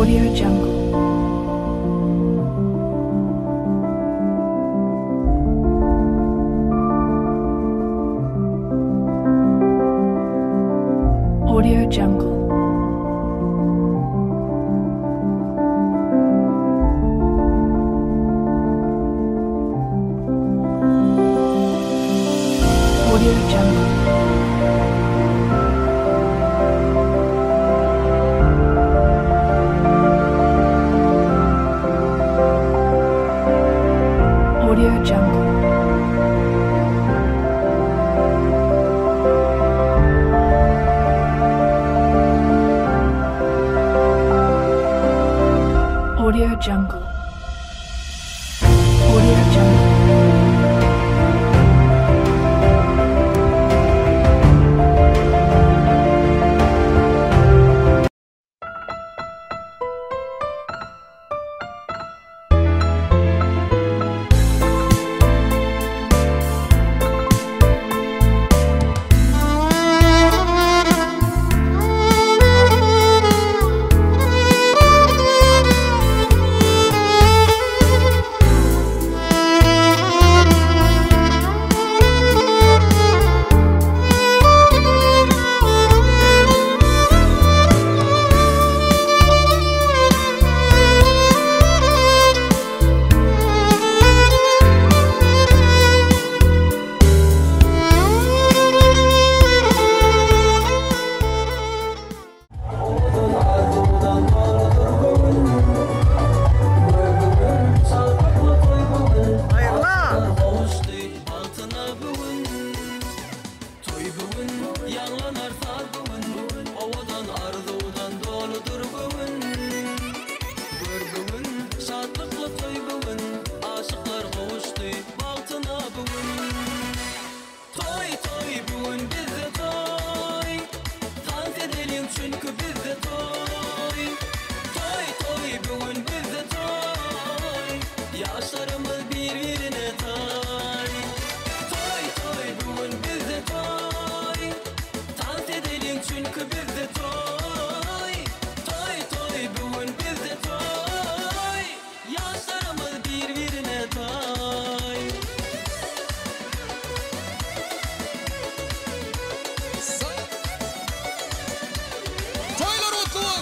Audio Jungle. Audio Jungle. Audio Jungle. Audio Jungle. Audio Jungle. Audio Jungle. Toýlar gutly bolsun!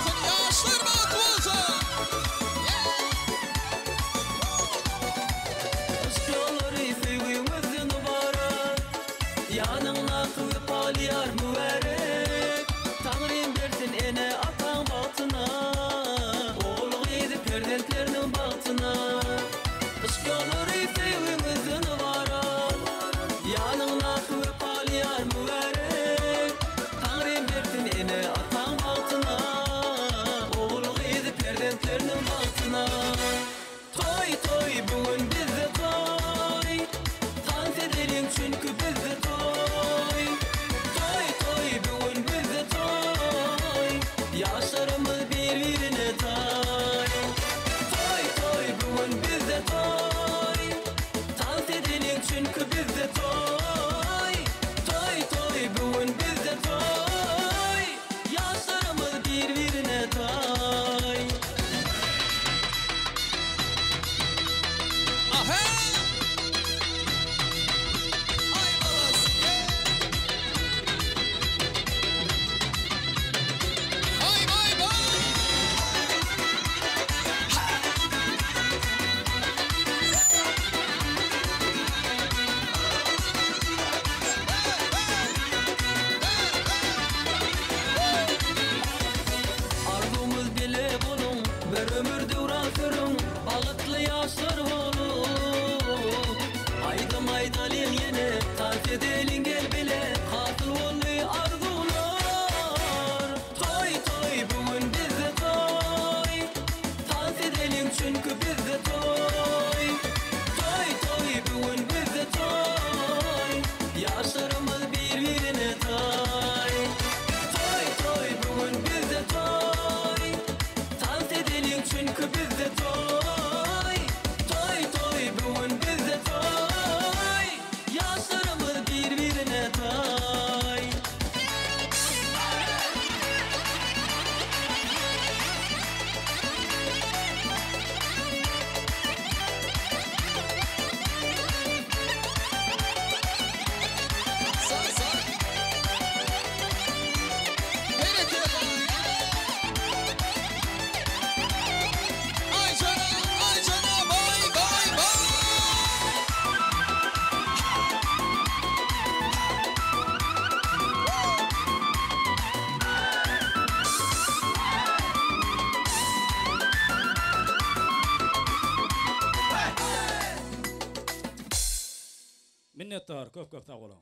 Minnetdar, köp köp sag boluň.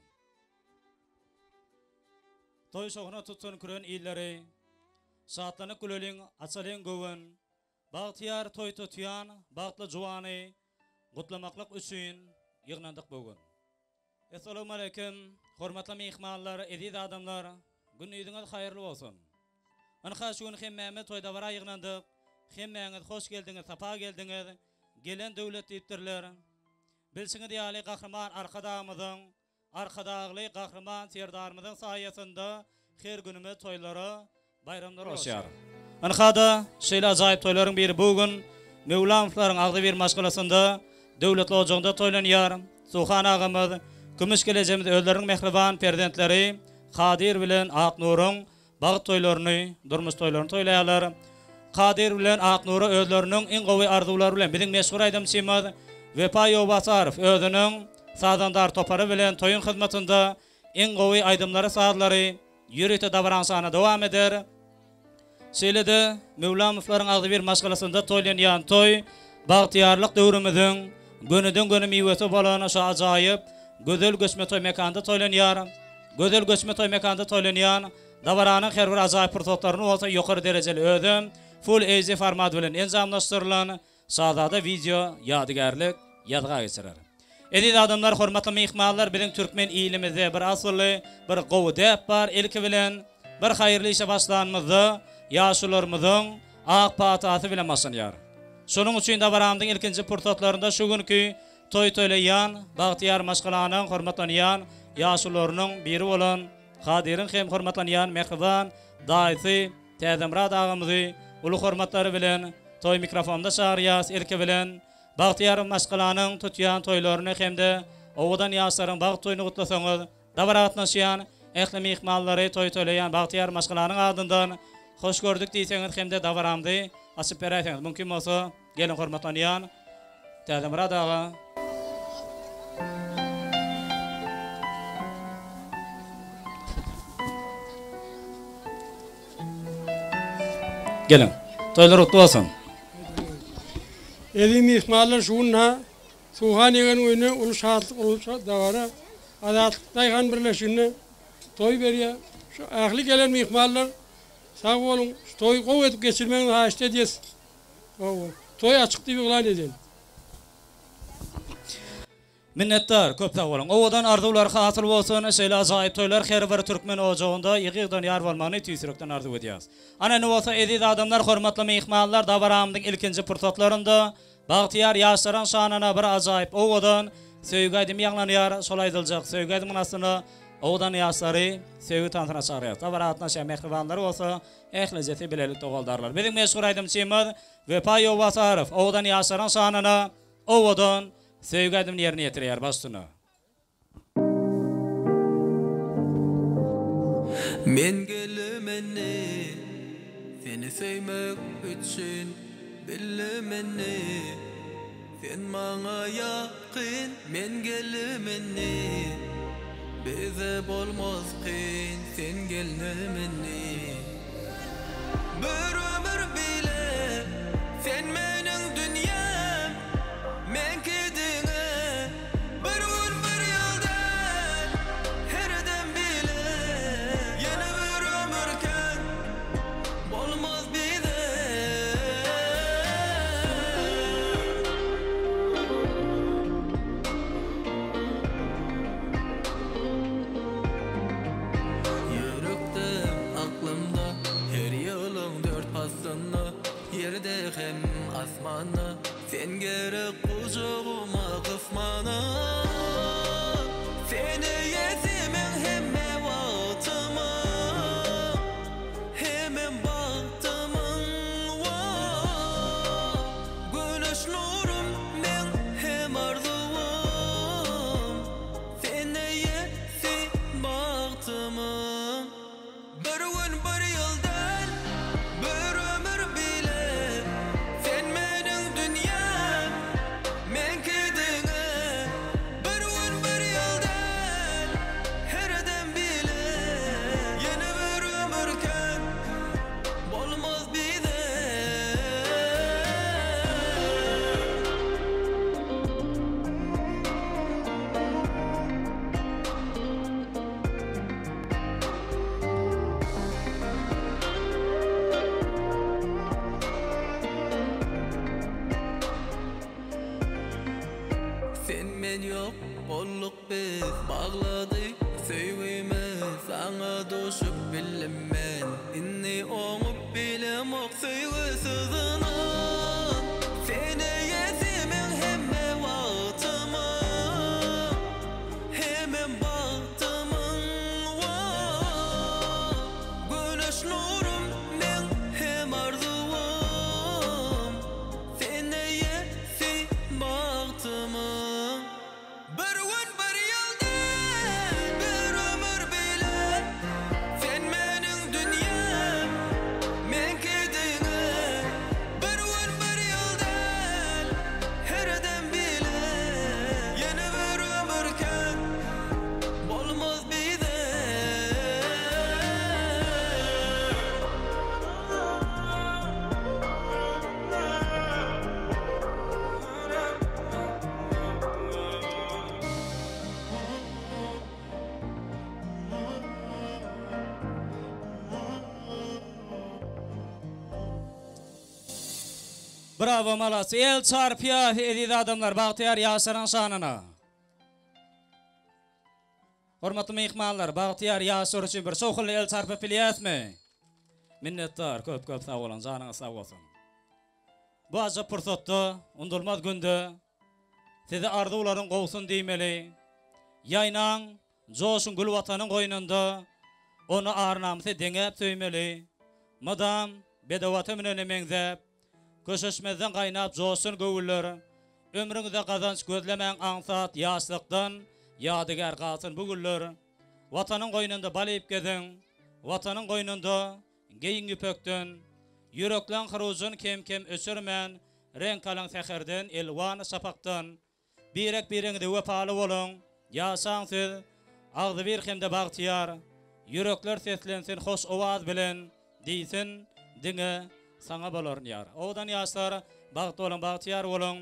Toý şowhuna tutsun küren illeri, Şatlanyp güleliň, açalyň göwün. Bagtyýar toý tutýan bagtly juwany Gutlamaklyk üçin ýygnandyk bu gün. Essalawmaleýkim, hormatly myhmanlar, eziz adamlar, gündiziňiz haýyrly bolsun! Ynha şu gün hemmämiz toý-dabara ýygnandyk, hemmäňiz hoş geldiňiz, sapa geldiňiz, gelen döwlet diýipdirler. Bilşiňiz ýaly Gahryman Arkadagymyzyň Arkadagly Gahryman Serdarymyzyň saýasynda her günümiz toýlara, baýramlara ulaşýar. Ynha-da, şeýle ajaýyp toýlaryň biri bu gün Möwlamowlaryň agzybir maşgalasynda, döwletli ojagynda toýlanýar. Suhan agamyz, Kümüş gelejemiz özleriniň mähriban perzentleri Kadyr bilen Aknuryň Bagt toýlaryny, durmuş toýlaryny toýlaýarlar. Kadyr bilen Aknura özleriniň iň gowy arzuwlary bilen biziň meşhur aýdymçymyz Wepa Ýowbasarow özüniň sazandar topary bilen toýuň hyzmatynda iň gowy aýdymlary sazlary ýörite dabaraňşana dowam eder. Şeýle-de Möwlamowlaryň agzybir maşgalasynda toýlanýan toý bagtyýarlyk döwrümiziň gönüden-göni miwesi bolan şu ajaýyp gözel göçme toý mekanda toýlanýar. Gözel göçme toý mekanda toýlanýan dabaranyň her bir ajaýyp pursatlaryny bolsa ýokary derejeli özem Full HD format bilen enjamlaşdyrylan Şazada wideo ýadygärlik ýazga geçirer. Eziz adamlar hormatly myhmanlar biziň türkmen ilimizde bir asylly bir gowy däp bar ilki bilen bir haýyrly işe başlanymyzda ýaşularymyzyň ak patasy bilen başlanýar. Şonuň üçin dabaramyzyň ilkinji pursatlarynda şu günki Toý toýlaýan bagtyýar maşgalanyň hormatlanýan ýaşulularynyň biri bolan Kadyryň hem hormatlanýan mähriban daýysy Täzemyrat agamyzy uly hormatlary bilen toý mikrofonda çagyrýas ilki bilen bagtyýar maşgalanyň tutýan toýlaryny hem-de owadan ýaşlaryň bagt toýuny gutlasaňyz Dabara gatnaşýan ähli myhmanlary toý toýlaýan bagtyýar maşgalanyň adyndan hoş gördük diýseňiz hem-de dabaramyzy açyp beräýseňiz mümkin bolsa geliň hormatlanýan Täzemyrat aga. Geliň. Toýlar gutly bolsun. Eziz myhmanlar şu gün-ha Suhan ýegen öýüne uly şatlyk, uly dabara Azatlyk daýhan birleşiginde toý berýär. Şu ähli gelen myhmanlar sag boluň, şu toýy gowy edip geçirmegiňizi haýyşt edýäs. Sag boluň. Toý açyk diýip yglan edýän. Minnetdar, köp sag boluň. Owadan arzuwlar hasyl bolsun, şeýle ajaýyp toýlar her bir türkmen ojagynda ýygy-ýygydan ýar bolmagyny tüýs ýürekden arzuw edýäs. Ana indi bolsa eziz adamlar, hormatly myhmanlar dabaramyzyň ilkinji pursatlarynda Bagtyýar ýaşlaryň şanyna bir ajaýyp owadan söýgi aýdymy ýaňlanýar, şol aýdyljak söýgi aýdymyň astyna owadan ýaşlary söýgi tansyna çagyrýar. Dabara gatnaşýan mähribanlar bolsa ählijesi bilelikde goldarlar. Biziň meşhur aýdymçymyz Wepa Ýowbasarow owadan ýaşlaryň şanyna owadan söýgi aýdymyny ýerine ýetirýär. Baş üstüne. Men gelemeni seni söýmek üçin Bilemeni sen maňa ýakyn Men gelemeni bize bolmaz kyn Sen gelnemeni Bir ömür bile sen meniň dünýäm Meňki diňe bir gün bir ýyl däl Her dem bile ýene bir ömür kän Bolmaz bize. Ýürekde, aklymda, her ýylyň dört paslynda, Ýerde hem asmanda, sen gerek gujagyma gysmana. Sen eýesi meň hemme wagtymyň, hemem bagtymyň, wah, Güneş nurum meň hem arzuwym. Sen eýesi bagtymyň. Bir gün bir ýyl däl, bir ömür bile. Sen meniň dünýäm, meňki diňe. Bir gün bir ýyl däl, her dem. Baglady söýgimi Saňa duşup bildim men Indi oňup bilemok söýgüsiz ynan Sen eýesi meň hemme wagtymyň Hemem bagtymyň Wah Güneş nurum meň hem arzuwym Sen eýesi bagtymyň. Bir gün bir ýyl däl, bir ömür bile Sen meniň dünýäm, meňki diňe Bir gün bir ýyl däl, her dem bile Ýene bir ömür kän bolmaz bize. Bravo malas el çarpýas eziz adamlar bagtyýar ýaşlaryň şanyna. Hormatly myhmanlar bagtyýar ýaşlar üçin bir şowhunly el çarpyp bilýäsmi? Minnetdar köp köp sag boluň janyňyz sag bolsun. Bu ajap pursatda, undulmaz günde Size arzuwlaryň gowsun diýmeli. Ýaýnaň, joşuň gül Watanyň goýnunda, Ony ar-namysa deňäp söýmeli. Mydam bedew ata münene meňzäp, Köşeşmezden gaýnap joşsun göwünler. Ömrüňize gazanç gözlemäň aňsat, Ýaşlykdan ýadygär galsyn bu güller. Watanyň goýnunda bal iýip geziň, Watanyň goýnunda Geýiň ýüpekden, Ýürekleň hyrujyn kem-kem öçürmän, Reňk alyň säherden, elwan şapakdan. Birek-bireňize wepaly boluň, Ýaşaň siz, agzybir hem-de bagtyýar. Ýürekler seslensin hoş owaz bilen, Diýsin, diňe saňa bolaryn ýar. Owadan ýaşlar, bagtly boluň, bagtyýar boluň!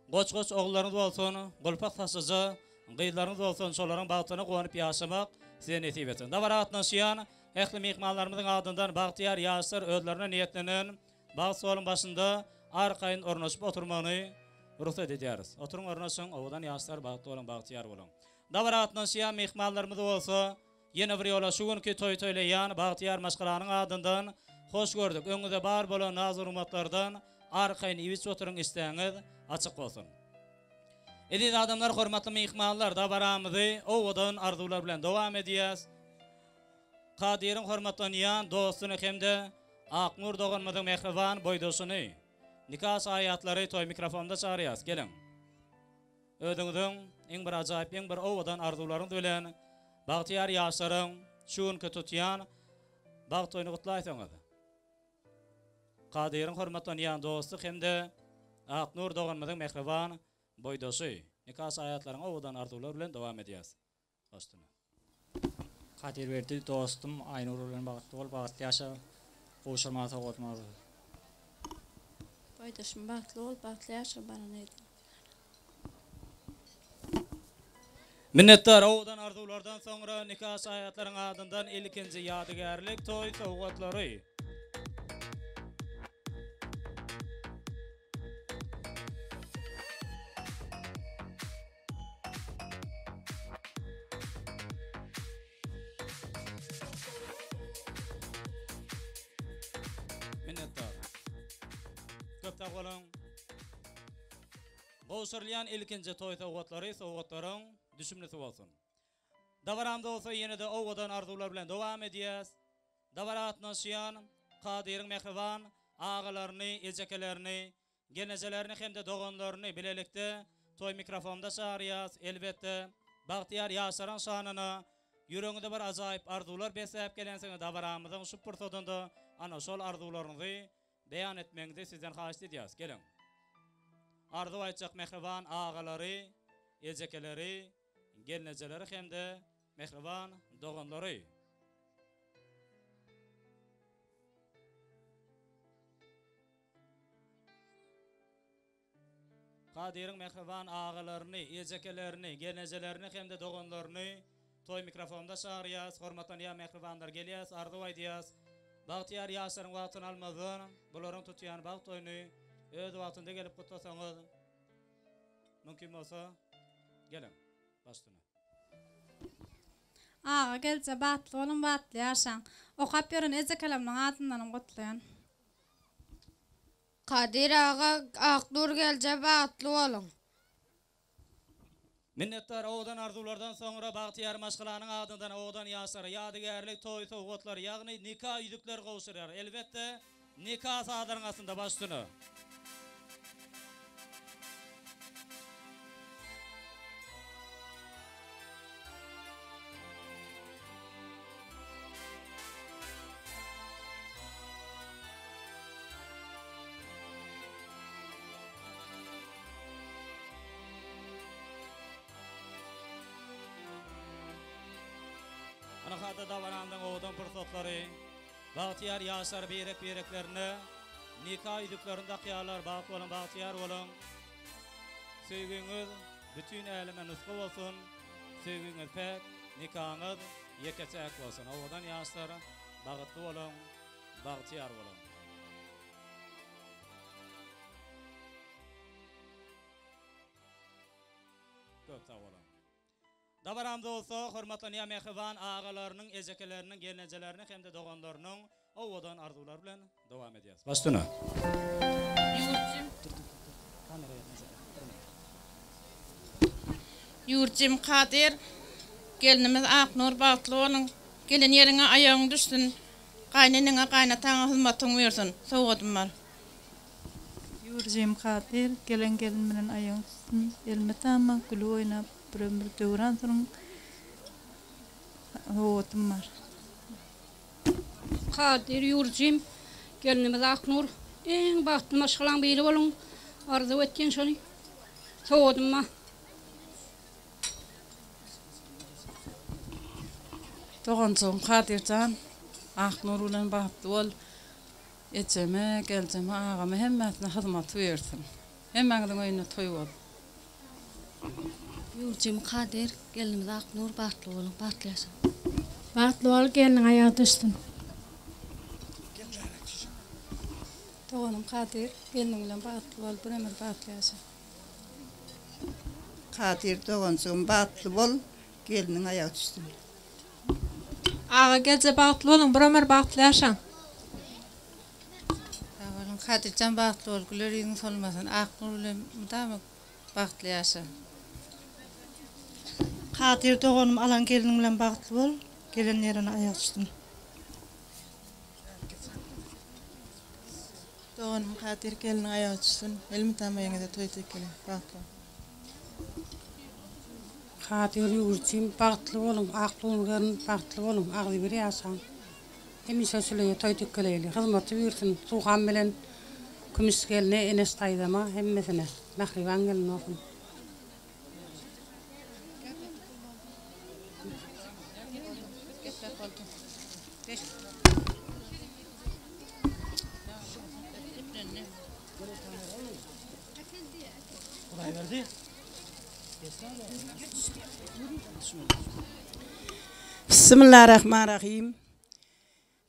Goç-goç ogullaryňyz bolsun, gulpak saçlyja gyzlaryňyz bolsun, şolaryň bagtyna guwanyp ýaşamak size nesip etsin. Dabara gatnaşýan ähli myhmanlarymyzyň adyndan bagtyýar ýaşlar özlerine niýetlenen bagt stoluň başynda arkaýyn ornaşyp oturmagyny rugsat edýäris. Oturyň ornaşyň, owadan ýaşlar bagtly boluň, bagtyýar boluň. Dabara gatnaşýan myhmanlarymyzy bolsa Ýene bir ýola şu günki toý toýlaýan bagtyýar maşgalanyň adyndan hoş gördük. Öňüňizde bar bolan naz-nurmatlardan arkaýyn iýip-içip oturyň işdäňiz açyk bolsun. Eziz adamlar hormatly myhmanlar dabaramyzy owadan arzuwlar bilen dowam edýäs. Kadyryň hormatlanýan dostuny hem-de Aknur doganymyzyň mähriban boýdaşyny nika şaýatlary toý mikrofonda çagyrýas. Geliň. Özüňiziň iň bir ajaýyp, iň bir owadan arzuwlaryňyz bilen bagtyýar ýaşlaryň şu günki tutýan bagt toýuny gutlaýsaňyz. Kadyryň hormatlanýan dosty hem-de Aknur doganymyzyň mähriban boýdaşy. Nika şaýatlaryň owadan arzuwlary bilen dowam edýäs. Başdyna. Kadyrberdi dostum Aýnur bilen bagtly bol bagtly ýaşa gowşurman sowgadyň arzuwy. Boýdaşym bagtly bol bagtly ýaşa baran ýeriň. Minnetdar owadan arzuwlardan soňra nika şaýatlaryň adyndan ilkinji ýadygärlik toý sowgatlary. Minnetdar. Köp sag boluň. Gowşurylýan ilkinji toý sowgatlary sowgatlaryň düşümlisi bolsun. Dabaramyz bolsa ýene-de owadan arzuwlar bilen dowam edýäs. Dabara gatnaşýan Kadyryň mähriban agalaryny, ejekelerini, Gelnejelerini hem-de doganlaryny bilelikde toý mikrofonda çagyrýas. Elbetde, bagtyýar ýaşlaryň şanyna ýüregiňizde bir ajaýyp arzuwlar besläp gelensiňiz dabaramyzyň şu pursadynda ana şol arzuwlaryňyzy beýan etmegiňizi sizden haýyşt edýäs. Geliň. Arzuw aýtjak mähriban agalary, ejekeleri, gelnejeleri hem-de mähriban doganlary. Kadyryň mähriban agalaryny, ejekelerini, gelnejelerini hem-de doganlaryny toý mikrofonda çagyrýas. Hormatlanýan mähribanlar gelýäs, arzuw aýdýas. Bagtyýar ýaşlaryň wagtyny almazdan, bularyň tutýan bagt toýuny öz wagtynda gelip gutlasaňyz, mümkin bolsa, geliň, baş üstüne. Aga gelje bagtly boluň bagtly ýaşaň. Okap ýören ejekelemniň adyndanam gutlaýan. Kadyr aga Aknur gelje bagtly boluň. Minnetdar owadan arzuwlardan soňra bagtyýar maşgalanyň adyndan owadan ýaşlara ýadygärlik toý sowgatlary ýagny nika ýüzükleri gowşurýar. Elbetde nika sazlaryň astynda baş üstüne. Ynha-da dabaramyzyň owadan pursatlary. Bagtyýar ýaşlar birek-bireklerine nika ýüzüklerini dakýarlar. Bagt boluň, bagtyýar boluň! Söýgiňiz bütin äleme nusga bolsun! Söýgiňiz päk, nikaňyz ýeke-täk bolsun! Owadan ýaşlar, bagtly boluň, bagtyýar boluň! Köp sag boluň. Dabaramyzda bolsa hormatlanýan mähriban agalarynyň, ejekeleriniň, gelnejeleriniň hem-de doganlarynyň owadan arzuwlary bilen dowam edýäris. Baş üstüne. Ýurtjym Kadyr, gelnimiz Aknur bagtly boluň. Gelen ýeriňe aýagyň düşsün. Gaýyneneňe, gaýynataňa hyzmatyň buýursyn. Sowgadym bar. Ýurjym Kadyr, gelen gelin bilen aýagyň düşsün. Elmydama gülüp oýnap, bir ömür döwran sürüň. Sowgadym bar. Kadyr Ýurjym, gelnimiz Aknur, iň bagtly maşgalaň biri boluň. Arzuw etýän şony. Sowgadym bar. Doganjygym Kadyr jan, Aknur bilen bagtly bol. Ejeme, geljeme, agama hemmesine hyzmaty buýursyn. Hemmäňiziň öýünde toý bolsun. Ýurjym Kadyr, gelnimiz Aknur bagtly boluň, bagtly ýaşaň. Bagtly bol gelniň aýagy düşsün. Doganym Kadyr, gelniň bilen bagtly bol, bir ömür bagtly ýaşa. Kadyr doganjygym bagtly bol gelniň aýagy düşsün. Aga gelje bagtly boluň bir ömür bagtly ýaşaň. Sag boluň Kadyrjan bagtly bol güler ýüzüň solmasyn Aknur bilen mydama bagtly ýaşa. Kadyr doganym alan gelniň bilen bagtly bol gelen ýerine aýagy düşsün. Doganym Kadyr gelniň aýagy düşsün elmydama öýüňizde toý tekeli bagtly boluň. Kadyr ýüwürjim bagtly boluň akly gelin bagtly boluň agzybir ýaşaň hemişe şuleýe toý tekeleýli hyzmaty buýursyn Suhan bilen Kümüş gelne Eneş daýzama hemmesine mähriban gelin bolsun. Bismillarahmanrahim.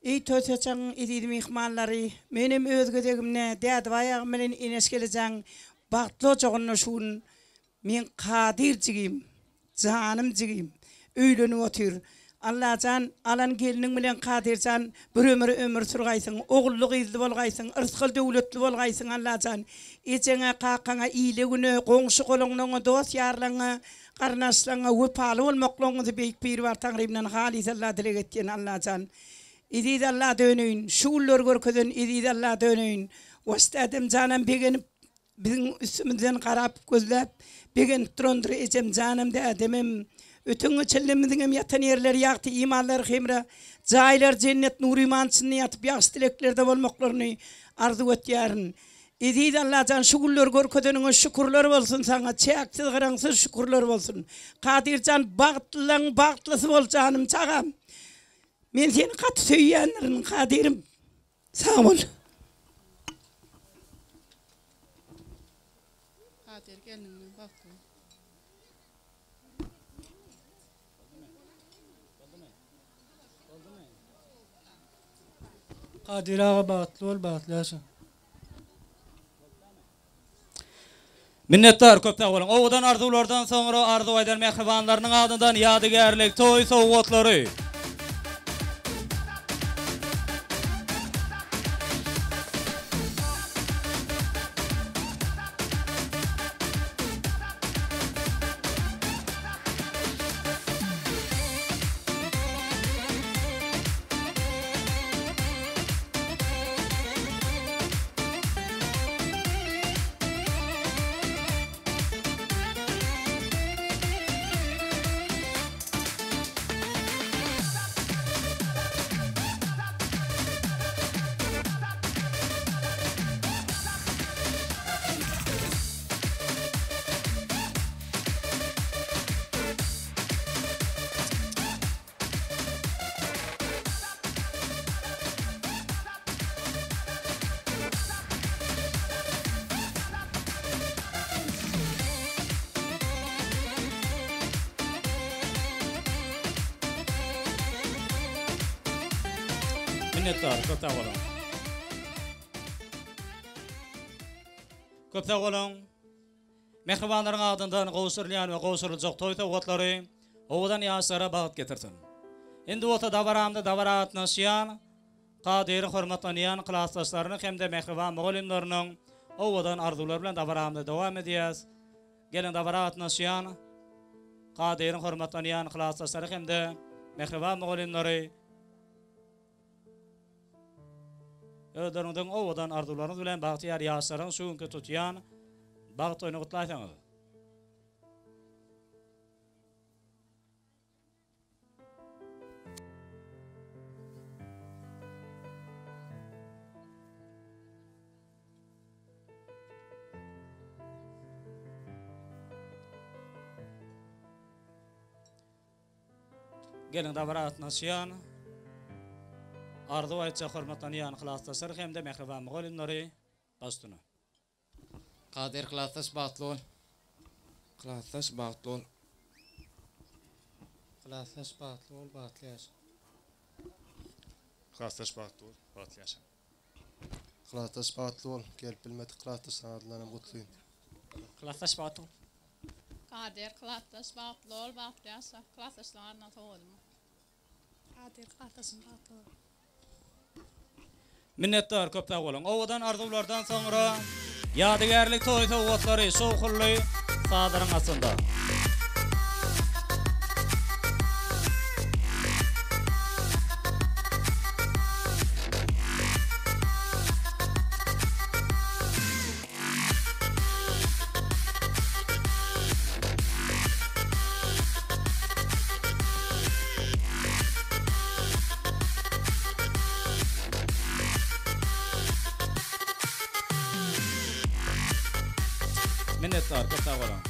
Eý toý saçagyň eziz myhmanlary, menem öz gezegimde Dädebaý agam bilen Eneş gelejäň bagtly ojagynda şu gün Meň Kadyr jigim, janym jigim, öýlenip otyr. Allajan, alan gelniň bilen Kadyrjan bir ömür ömür sürgaýsyň, ogully-gyzly bolgaýsyň, yrsgal-döwletli bolgaýsyň Allajan. Ejeňe, kakaňa, ile-güne, goňşy-golaňlaňa, dost-ýarlaňa, garyndaşlaňa wepaly bolmaklygyňyzy Beýik Biribar Taňrymdan halys Alla dileg etýän Allajan. Eziz Alla döneýin, şu günleri görkezen eziz Alla döneýin. Waş dädem janam begenip Biziň üstümizden garap, gözläp, begenip durandyr ejem janam, dädemem. Öten-geçenlerimiziňem ýatan ýerleri ýagty, imanlary hemra, jaýlary jennet nur-iman içinde ýatyp, ýagşy dileklerde bolmaklaryny arzuw etýärin. Eziz Allajan şu günleri görkezeniňe şükürler bolsun saňa, çäksiz-gyraňsyz şükürler bolsun. Kadyrjan bagtlylaň bagtlysy bol janym çagam. Men seni gaty söýýändirin Kadyrym. Sag bol. Kadyr gelniň bilen bagtly bol. Kadyr aga bagtly bol bagtly ýaşa. Minnetdar, köp sag boluň. Owadan arzuwlardan soňra arzuw aýdan mähribanlarynyň adyndan ýadygärlik toý sowgatlary. Minnetdar, köp sag boluň. Köp sag boluň. Mähribanlaryň adyndan gowşurylýan we gowşuryljak toý sowgatlary owadan ýaşlara bagt getirsin. Indi bolsa dabaramda dabara gatnaşýan Kadyryň hormatlanýan klasdaşlarynyň hem-de mähriban mugallymlarynyň owadan arzuwlary bilen dabaramyzy dowam edýäs. Geliň dabara gatnaşýan Kadyryň hormatlanýan klasdaşlary hem-de mähriban mugallymlary Özleriňiziň owadan arzuwlaryňyz bilen bagtyýar ýaşlaryň şu günki tutýan bagt toýuny gutlaýsaňyz. Geliň dabara gatnaşýan, arzuw aýtjak hormatlanýan klasdaşlar hem-de mähriban mugallymlary baş üstüne. Kadyr klasdaş bagtly bol. Klasdaş bagtly bol. Klasdaş bagtly bol, bagtly ýaşa. Klasdaş bagtly bol, bagtly ýaşa. Klasdaş bagtly bol, gelip bilmedik klasdaşlaryň adyndanam gutlaýyn. Klasdaş bagtly bol. Kadyr klasdaş bagtly bol bagtly ýaşa klasdaşlaň adyndan sowadym. Kadyr klasdaşym bagtly bol. Minnetdar köp sag boluň. Owadan arzuwlardan soňra ýadygärlik toý sowgatlary şowhunly sazlaryň astynda. Minnetdar, köp sag boluň.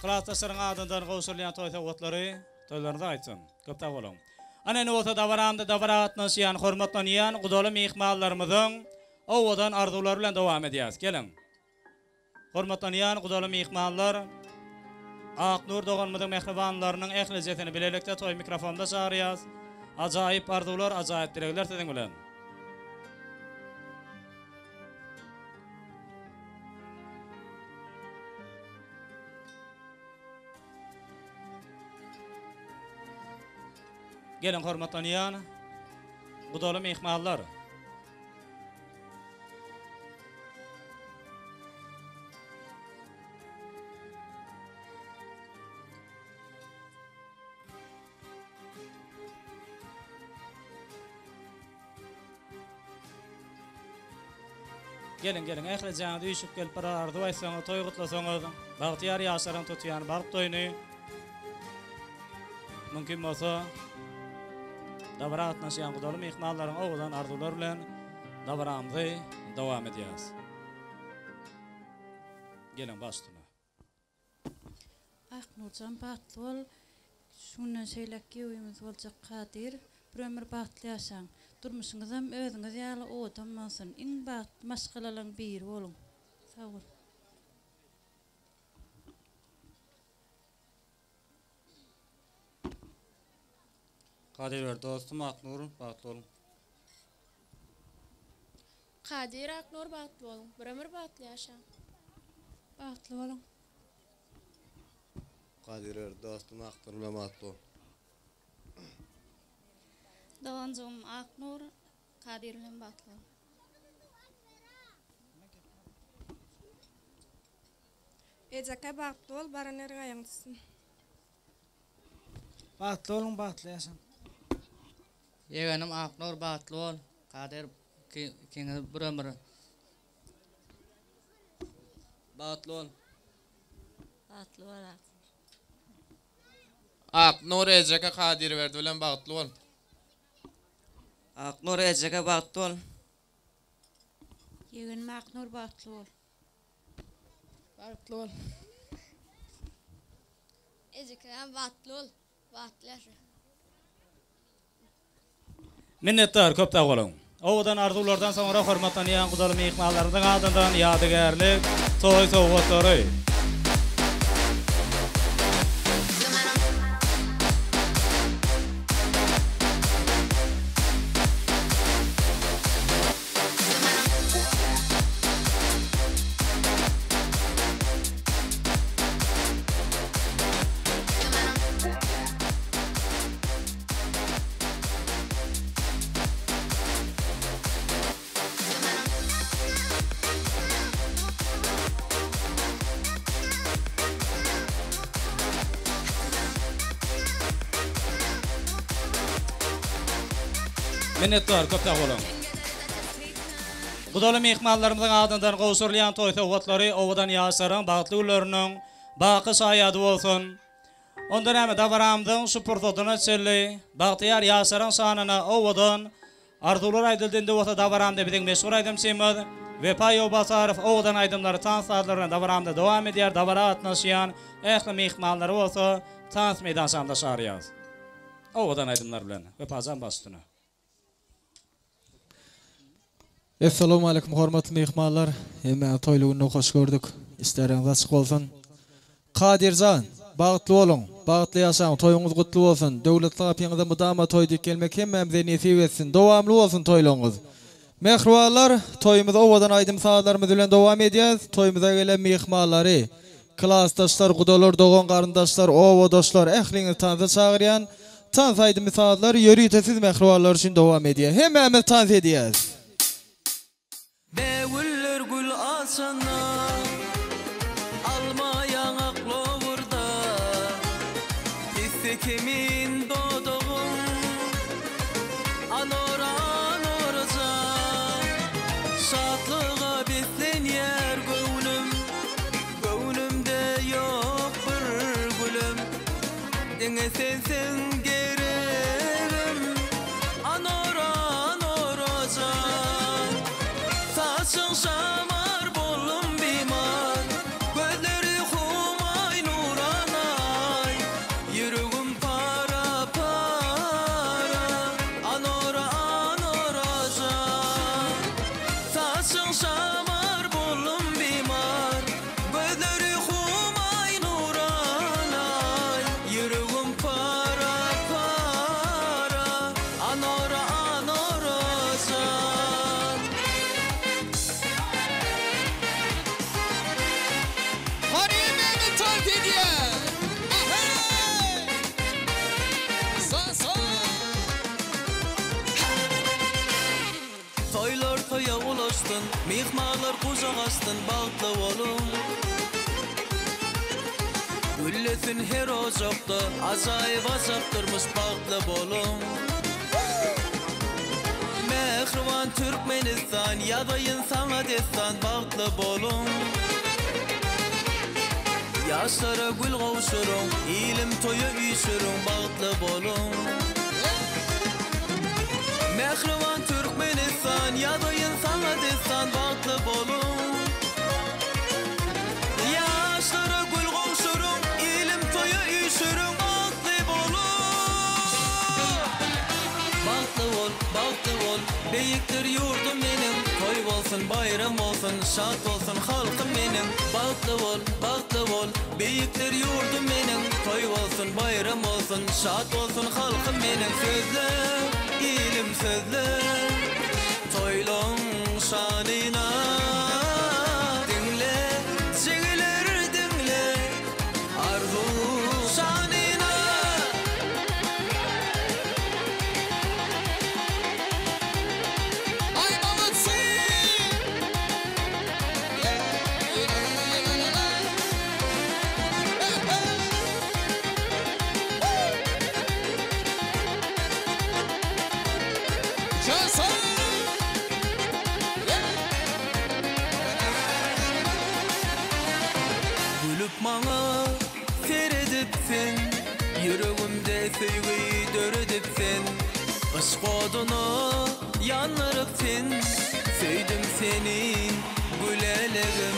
Klasdaşlaryň adyndan gowşurylýan toý sowgatlary toýlaryňyza gaýtsyn. Köp sag boluň. Ana indi bolsa dabaramda dabara gatnaşýan hormatlanýan gudaly myhmanlarymyzyň owadan arzuwlary bilen dowam edýäris. Geliň. Hormatlanýan gudaly myhmanlar, Aknur doganymyzyň mähribanlarynyň ählijesini bilelikde toý mikrofonda çagyrýas. Ajaýyp arzuwlar, ajaýyp dilegler siziň bilen. Geliň hormatlanýan gudaly myhmanlar. Geliň geliň ählijaňyz üýşüp gelip bir arzuw aýtsaňyz toý gutlasaňyz bagtyýar ýaşlaryň tutýan bagt toýuny mümkin bolsa dabara gatnaşýan gudaly myhmanlaryň owadan arzuwlary bilen dabaramyzy dowam edýäris. Geliň baş üstüne. Aknurjan bagtly bol şu günden şeýläk giýewimiz boljak Kadyr bir ömür bagtly ýaşaň durmuşyňyzam özüňiz ýaly owadan bolsun iň bagtly maşgalalaň biri boluň sag bol. Kadyr dostum Aknur bagtly boluň. Kadyr Aknur bagtly boluň. Bir ömür bagtly ýaşaň. Bagtly boluň. Kadyr Berdi dostum Aknur bilen bagtly bol. Doganjygym Aknur Kadyr bilen bagtly bol. Ejeke bagtly bol baran ýeriňe aýagyň düşsün. Bagtly boluň bagtly ýaşaň. Ýegenim Aknur bagtly bol. Kadyr ikiňiz bir ömür bagtly bol. Bagtly bol Aknur. Aknur ejeke Kadyrberdi bilen bagtly bol. Aknur ejeke bagtly bol. Ýegenim Aknur bagtly bol. Bagtly bol. Ejekegem bagtly bol. Bagtly ýaşa. Minnetdar, köp sag boluň. Owadan arzuwlardan soňra hormatlanýan gudaly myhmanlarymyzyň adyndan ýadygärlik toý sowgatlary. Minnetdar, köp sag boluň. Gudaly myhmanlarymyzyň adyndan gowşurylýan toý sowgatlary owadan ýaşlaryň bagtly günleriniň baky şaýady bolsun! Onda näme, dabaramyzyň şu pursadyna çenli bagtyýar ýaşlaryň şanyna owadan arzuwlar aýdyldy, indi bolsa dabaramyzda biziň meşhur aýdymçymyz Wepa Ýowbasarow owadan aýdymlary, tans sazlary bilen dabaramyzda dowam edýär, dabara gatnaşýan ähli myhmanlary bolsa tans meýdançamyza çagyrýarys. Owadan aýdymlar bilen Wepajan baş üstüne. Essalawmaleýkum hormatly myhmanlar. Hemmäňizi toýly günde hoş gördük. Işleriňiz açyk bolsun. Kadyrjan, bagtly boluň, bagtly ýaşaň, toýuňyz gutly bolsun. Döwletli gapyňyza mydama toý dik gelmek hemmämize nesip etsin. Dowamly bolsun toýlaryňyz. Mähribanlar, toýumyzy owadan aýdym-sazlarymyz bilen dowam edýäs. Toýumyza gelen myhmanlary, klasdaşlar, gudalar, dogan-garyndaşlar, obadaşlar, ähliňizi tansa çagyrýan. Tans aýdymy sazlar ýörite siz mähribanlar üçin dowam edýär. Hemmämiz tans edýäs. Bägüller gül açanda, Alma ýaňak lowurda, Pisse kimin dodagyň, Anora, Anorajan. Şatlyga beslenýär göwnüm, Göwnümde ýok bir gülüm. Diňe sensiň geregim Anora Anorajan Saçyň şamar boldum bimar Gözleri humaý nuranaý Ýüregim para para Anora Anorajan Saçyň şamar boldum bimar Gözleri humaý nuranaý, Ýüregim para-para, Anora, Anora jan. Hany hemmämiz tans edýäs! Aheý! Sa sa! Toýlar toýa ulaşsyn, myhmanlar gujak açsyn, bagtly boluň. Güllesin her ojakda, ajaýyp ajap durmuş, bagtly boluň. Mähriban Türkmenistan, ýazaýyn saňa dessan, bagtly boluň. Ýaşlara gül gowşuryň, ilim toýa üýşüriň, bagtly boluň. Mähriban Türkmenistan, ýazaýyn saňa dessan, bagtly boluň. Ýaşlara gül gowşuryň, ilim toýa üýşüriň, bagtly boluň. Bagtly bol, bagtly bol, beýikdir ýurdum meniň, Toý bolsun, baýram bolsun, şat bolsun halkym meniň. Bagtly bol, bagtly bol, beýikdir ýurdum meniň, Toý bolsun, baýram bolsun, şat bolsun halkym meniň. Sözle, ilim sözle, toýlaň şany. Söýgi döredip sen Yşk oduna ýandyryp sen Söýdüm seni gülälegim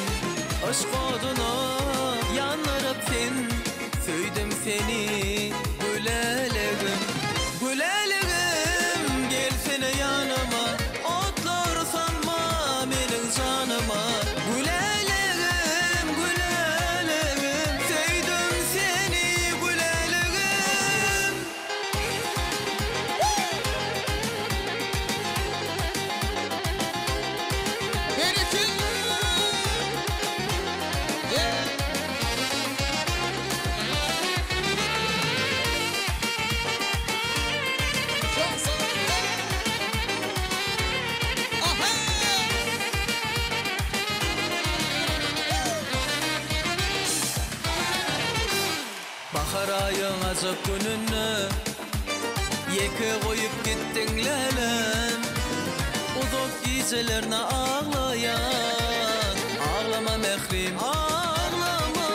Yşk oduna ýandyryp sen Söýdüm seni gülälegim Gülälegim gelsene ýanyma Otlar salma meniň janyma Gülälegim gülälegim Söýdüm seni gülälegim. Bahar aýyň ajap gününde Ýeke goýup gitdiň lälem Uzak gijelerne aglaýan Aglama mährim aglama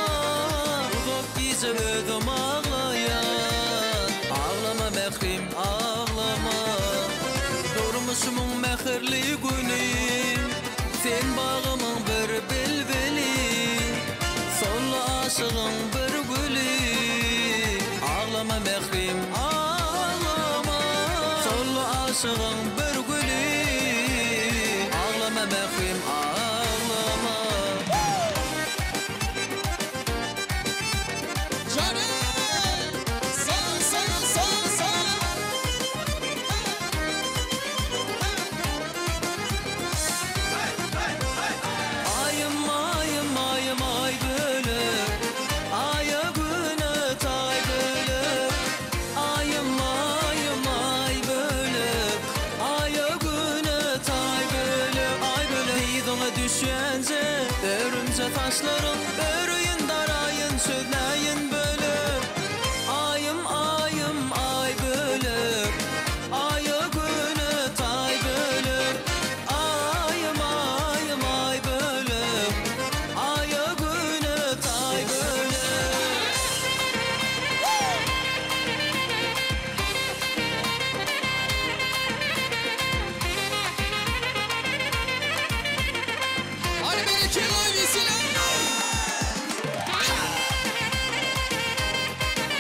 Uzak gije özüm aglaýan Aglama mährim aglama Durmuşymyň mähirli güni Sen bagymyň bir bilbili Soldy aşygyň bir güli Aglama mährim aglama Soldy aşygyň bir güli Aglama mährim aglama. Aýym aýym aýym aý bölek Aýa güne taý bölek Aýym aýym aý bölek Aýa güne taý bölek Aý bölek Dyzyňa düşýänje Örümje saçlaryň Öreýin daraýyn Sözläýin bölek Aýym aýym aý bölek Aýa güne taý bölek Aýym aýym aý bölek Aýa güne taý bölek. Hadi berekella vesile.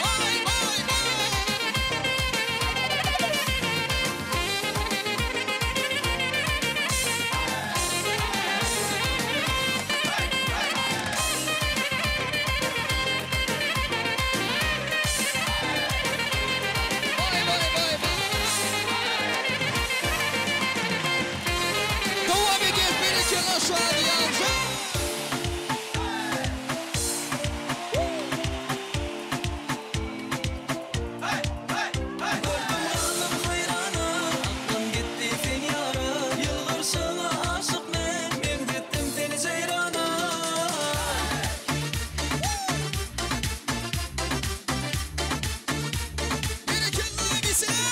Vay vay vay. Vay vay vay vay. Dowam edýär berekella şadyýanja. Gördüm galdym haýrana, aklym gitdi sen ýara, Ýylgyrşyňa aşyk men, meňzetdim seni jeýrana. Berekella vesile.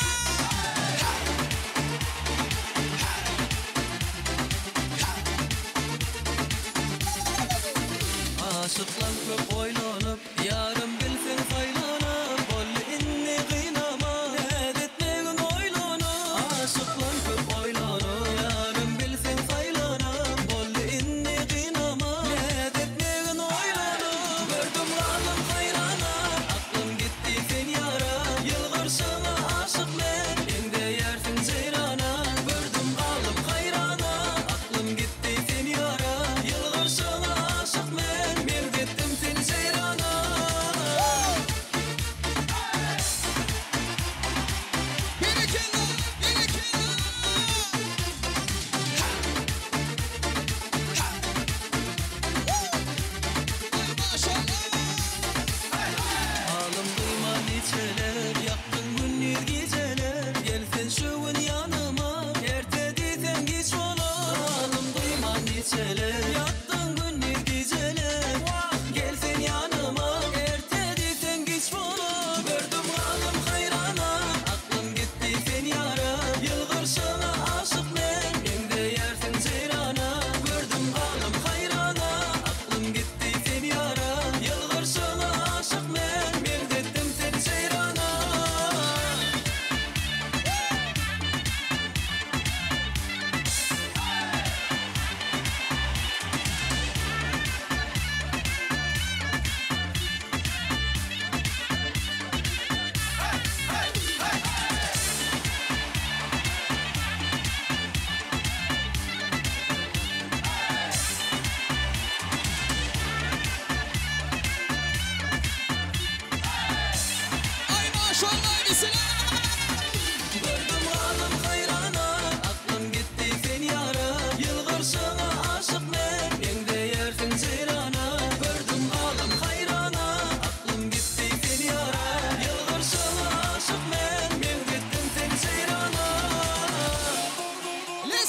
Aşyklar köp oýlanyp, ýarym bilseň saýlanyp, Boldy indi gynama, näz etmegin oýlanyp. Aşyklar köp oýlanyp, ýarym bilseň saýlanyp, Boldy indi gynama, näz etmegin oýlanyp. Gördüm galdym haýrana, aklym gitdi sen ýara, Ýylgyrşyňa aşyk men, meňzeýärsiň jeýrana. Gördüm galdym haýrana, aklym gitdi sen ýara, Ýylgyrşyňa aşyk men, meňzetdim seni jeýrana.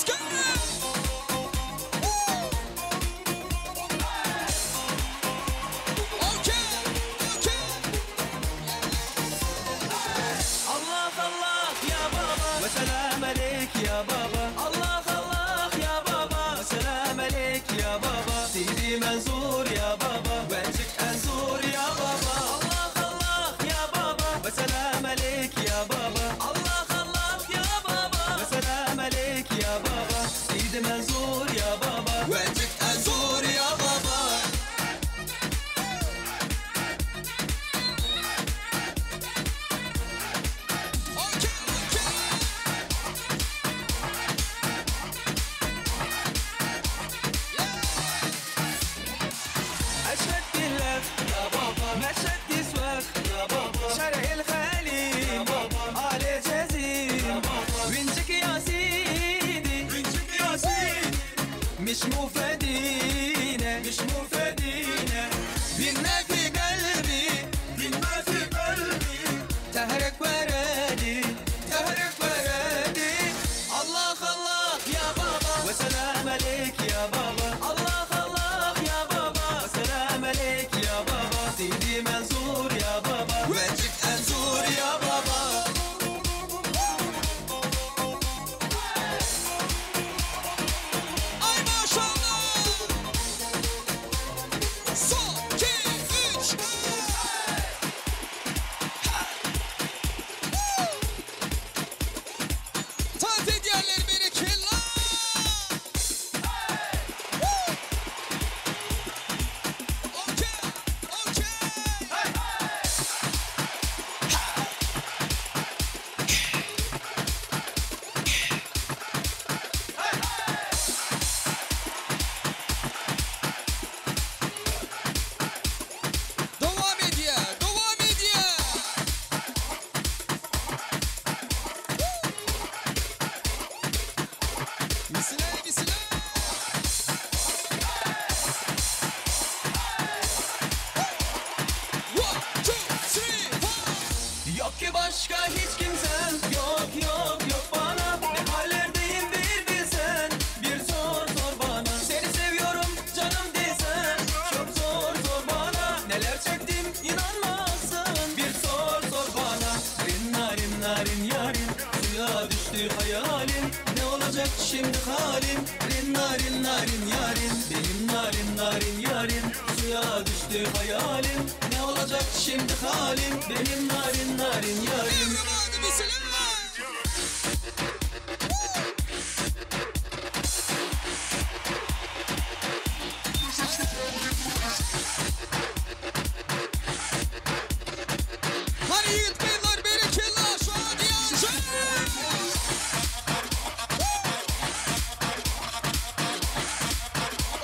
Let's go! Okay, okay. Allah Allah ya baba ve selam aleyk ya baba Allah Allah ya baba ve selam aleyk ya baba Sidi Mansur ya baba ve çık Ensur ya baba Allah Allah ya baba ve selam aleyk ya baba Allah Allah ya baba ve selam aleyk ya baba Sidi Mansur ya baba ve çık Ensur ya baba أشهد بالله يا بابا مشهد تسواك يا بابا شارع الخليل يا بابا علي جزيل يا بابا وينجك يا سيدي وينجك يا سيدي مش مفادينا مش مفادينا بينا في قلبي بينا في قلبي تهرك ورادي تهرك ورادي الله الله يا بابا وسلام عليك يا بابا الله الله يا بابا وسلام عليك يا بابا سيدي منصور يا بابا وجهك أنزور يا بابا Ay maşallah. Son, iki, üç. Tat edenler berekella. Okey, okey. Devam ediyor, devam ediyor. Misile, misile. One, two, three, four. Yok ki başka hiç kimsen Yok yok yok bana Ne hallerdeyim bir bilsen Bir sor sor bana Seni seviyorum canım desen Çok zor zor bana Neler çektim inanmazsın Bir sor sor bana Rin narin narin yarim Suya düştü hayalim Ne olacak şimdi halim Rin narin narin yarim Benim narin narin yarim Suya düştü hayalim Ne olacak şimdi halim Benim narin narin yarim Everybody misile. Hani yiğit beyler berekella şu an yansın.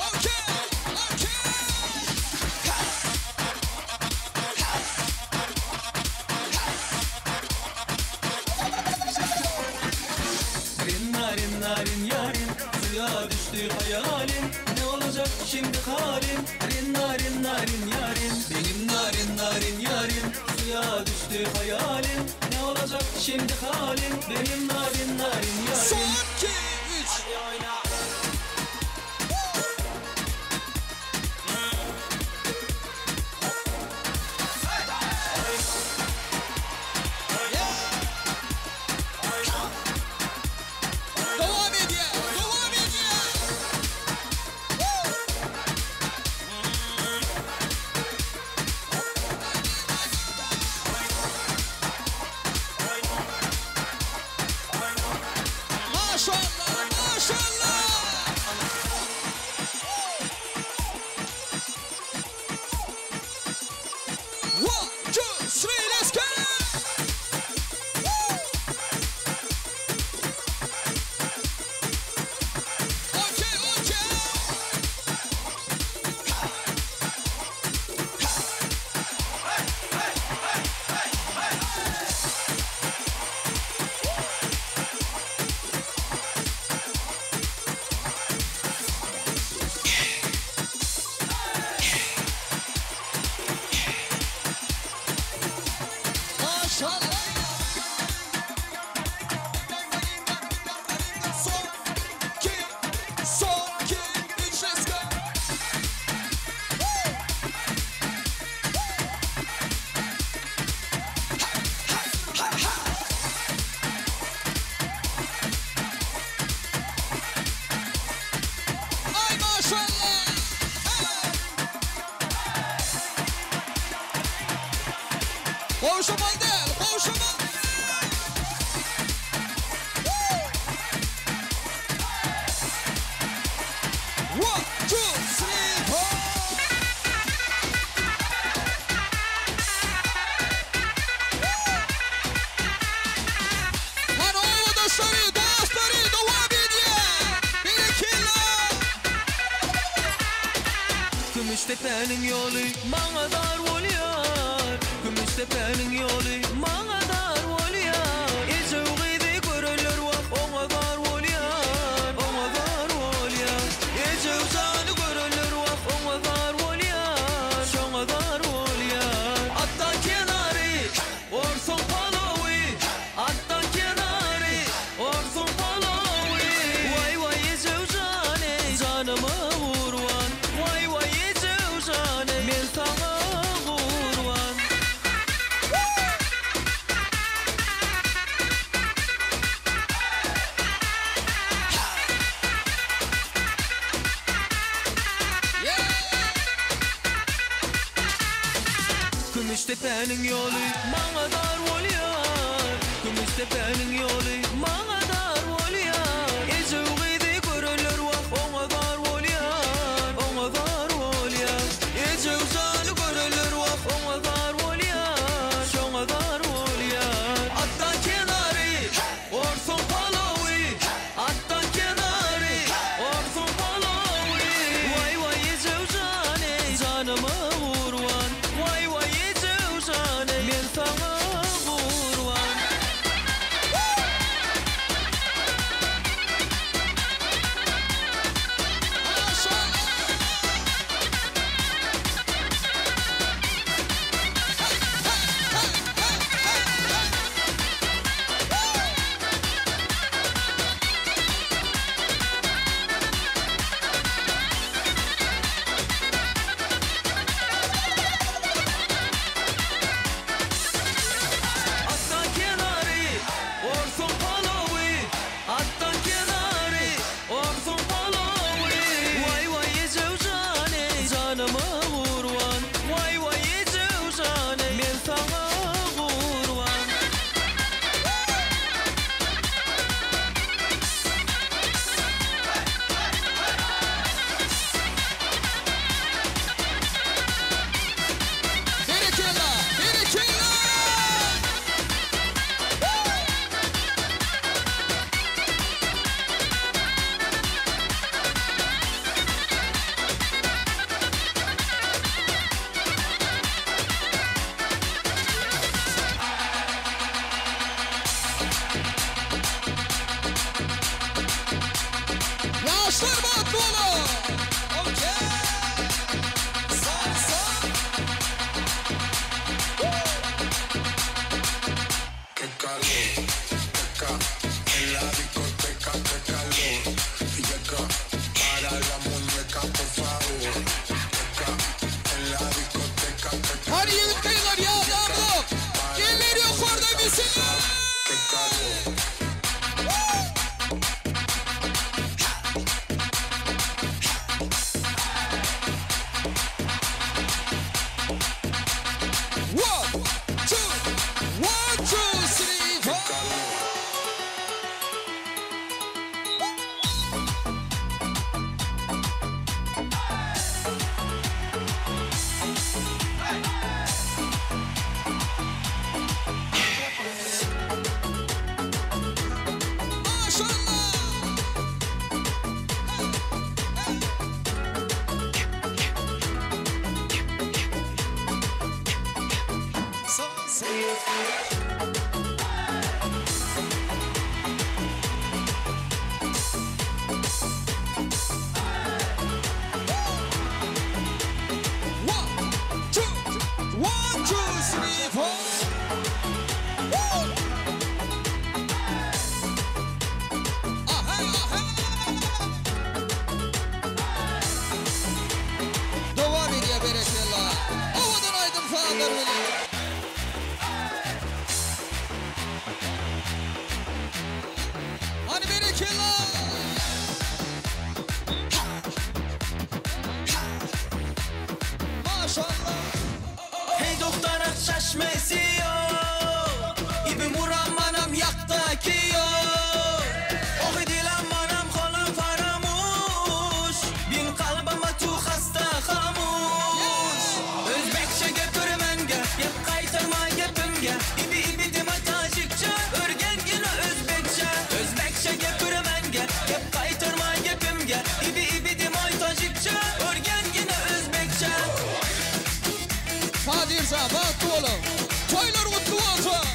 Okey, okey. Rin narin narin yarim Suya düştü hayalim Ne olacak şimdi halim Rin narin narin yarim Benim narin narin yarim Suya düştü hayalim Ne olacak şimdi halim Benim narin narin yarim Son, iki, üç. Hadi oyna Devam ediyor, devam ediyor. Gowşamaly däl, gowşamaly däl! One, two, three, four! Hany obadaşlary, dostlary dowam edýär! Berekella! Kümüşdepäniň ýoly maňa dar bolýar, Kümüşdepäniň ýoly maňa dar bolýar. Ejew gyzy görenler wah oňa zar bolýar, oňa zar bolýar. Ejew jany görenler wah oňa zar bolýar, şoňa zar bolýar. Atdan kenary, orsuň palawy, Atdan kenary, orsuň palawy. Waý waý ejew jan eý, janyma gurban. Waý waý ejew jan eý, men saňa gurban. Kümüşdepäniň ýoly maňa dar bolýar, Kümüşdepäniň ýoly maňa dar bolýar. Ejew gyzy görenler wah oňa zar bolýar, oňa zar bolýar. Ejew jany görenler wah oňa zar bolýar, şoňa zar bolýar. Atdan kenary, orsuň palawy, Atdan kenary, orsuň palawy. Waý waý ejew jan eý, janyma gurban. Waý waý ejew jan eý, men saňa gurban. Atdan kenary, orsuň palawy, Atdan kenary, orsuň palawy. Waý waý ejew jan eý, janyma gurban. Waý waý ejew jan eý, men saňa gurban. Berekella! Berekella! Ýaşlar bagtly boluň! Okey! Sag sag! Qué calor, teca, en la discoteca, qué calor. Llega para la muñeca, por favor. Teca, en la discoteca, qué Hany ýigit gyzlar ýadamzok! Eller ýokarda misine! Qué calor. One, two, one, two, three, four. One, two, one, two, three, four. Woo! Aha, aha. Dowam edýär berekella. Owadan aýdym sazlar bilen. Hany berekella. Maşallah. Hey doktora çeşmesi. ýaşaň, bagtly boluň. Toýlar gutly bolsun!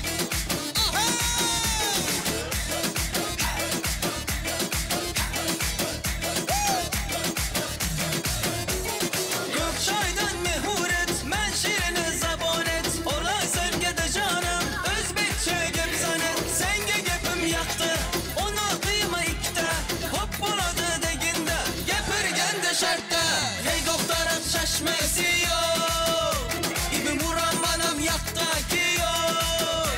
Gök çaýdan mehur et, men şirini zabon et, Ola senge-de janym, özbekçe gep zanet, Senge gepim ýakdy, ony gyýma ikde, Hop bolady deginde, gepirgende şertde, Heý dogtaram şaşmesi ýok, Ibi muram manam ýakda kiýok,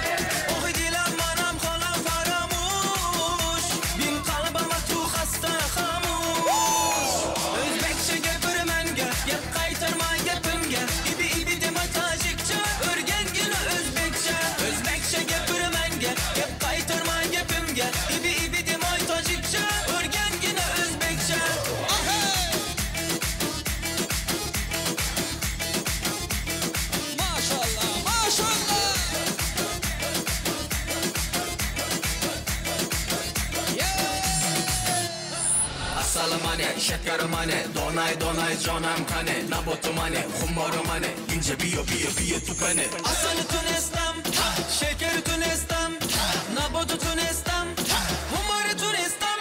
Ohy dilam manam holam faramuş, Bin kalbama tu hasta hamuş. Özbekçe gepir menge, gep gaýtarma gepimge, Ibi ibi deme tajikçe, örgengine özbekçe. Özbekçe gepir menge, gep gaýtarma gepimge, Ibi ibi deme tajikçe, örgengine özbekçe. Maşallah, maşallah! Asalım ane, şekerim ane, donay donay canım kane, nabotum ane, humarım ane, ince biyo biyo biyo tupene. Asalı tunestam, şekeri tunestam, nabotu tunestam, humarı tunestam.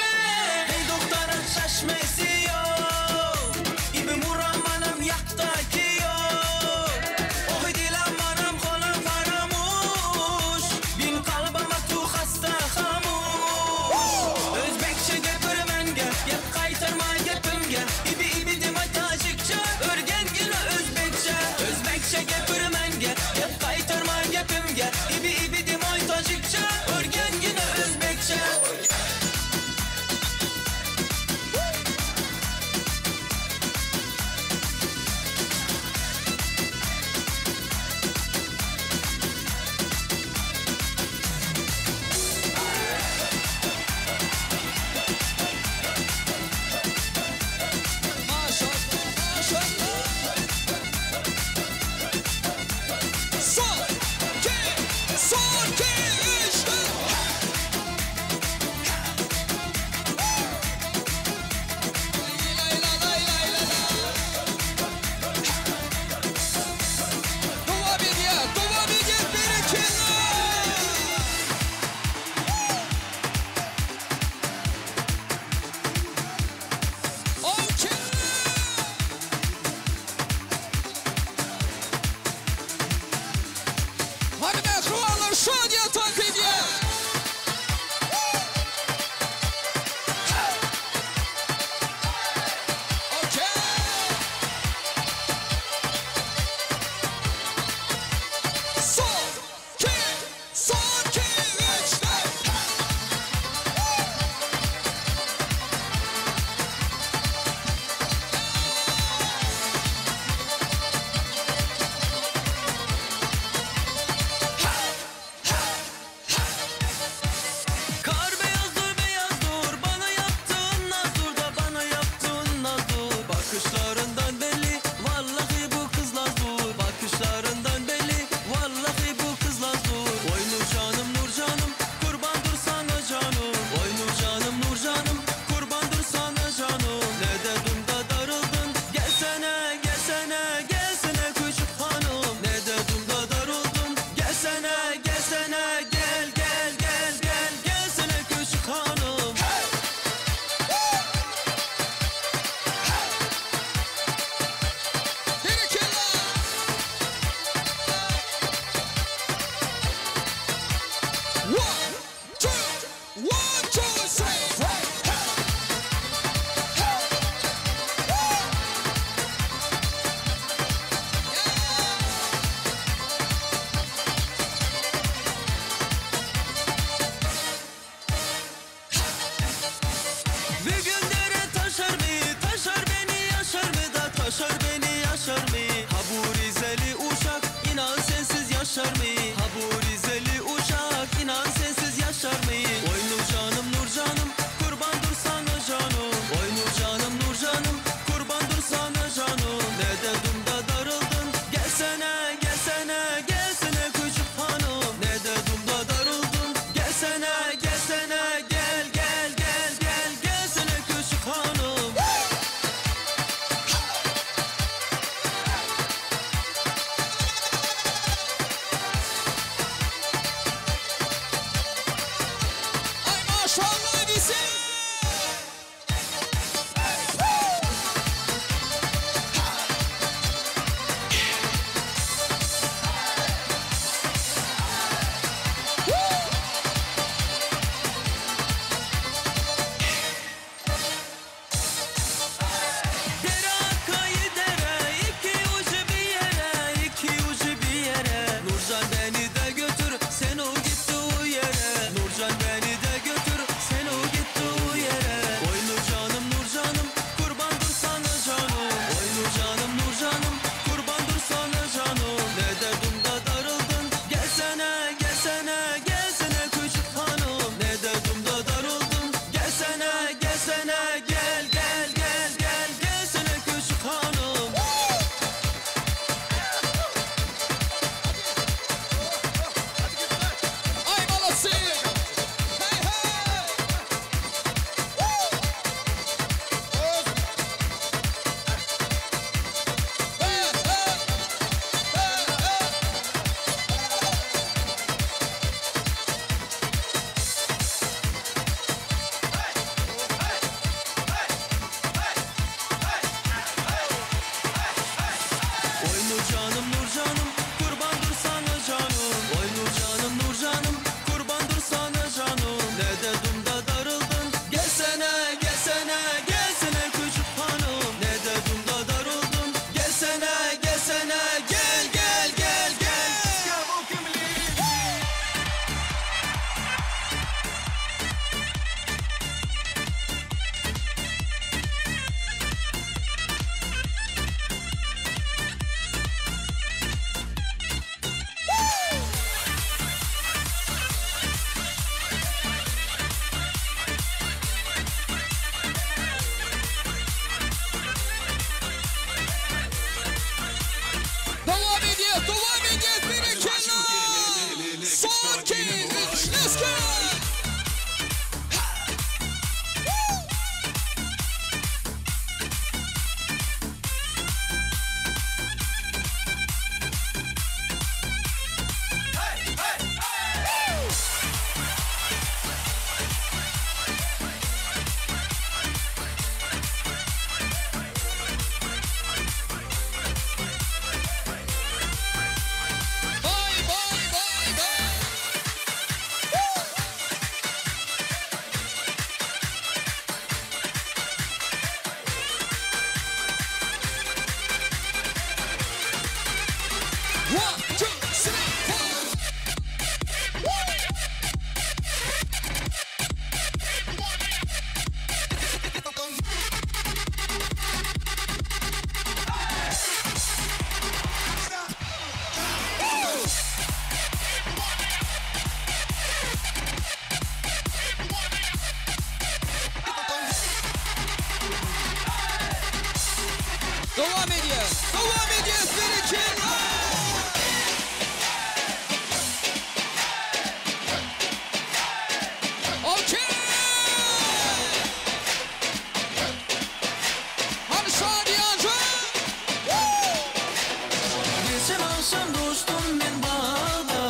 Hey doktora şaşmesi yok, ibi muram manam yakta ki yok. Ohy dilam manam holam faramuş, bin kalbama tu hasta hamuş. Özbekçe gepir menge, gep gaýtarma gepimge, Ibi ibi deme tajikçe, örgengine özbekçe. Özbekçe gepir menge, gep gaýtarma gepimge, Ibi ibi deme tajikçe, örgengine özbekçe. Son, iki, son, iki, üç, dört. Dowam edýär, dowam edýär, berekella! Okey! Hadi mehribanlar şadiýa tank edýär. Son, iki, son, iki, üç, dört. Kar beyazdır beyazdır bana yaptığın nazdır da bana yaptığın nazdır. Bakışlarından belli vallahi bu kız nazdır. Bakışlarından belli vallahi bu kız nazdır. Oy nur canım nur canım kurbandır sana canım. Oy nur canım nur canım kurbandır sana canım. Ne dedim da darıldın gelsene gelsene gelsene küçük hanım. Ne dedim da darıldın gelsene gelsene gel gel gel gel gelsene küçük hanım. One, two, one, two, three, four. Hey! Hey! Bir gün dere taşar mı, taşar beni yaşar mı da taşar beni yaşar mı? Ha bu Rizeli uşak inan sensiz yaşar mı? Ha bu Rizeli uşak inan sensiz yaşar mı? Oy nur canım nur canım kurbandır sana canım. Oy nur canım nur canım kurbandır sana canım. Ne dedim da darıldın gelsene gelsene gelsene küçük hanım. Ne dedim da darıldın gelsene gelsene gel gel gel gel gelsene küçük hanım. One, two, three, four. Dowam edýäs, dowam edýäs berekella! Okey! Hany şadyýanja! Geçen agşam duşdum men bagda,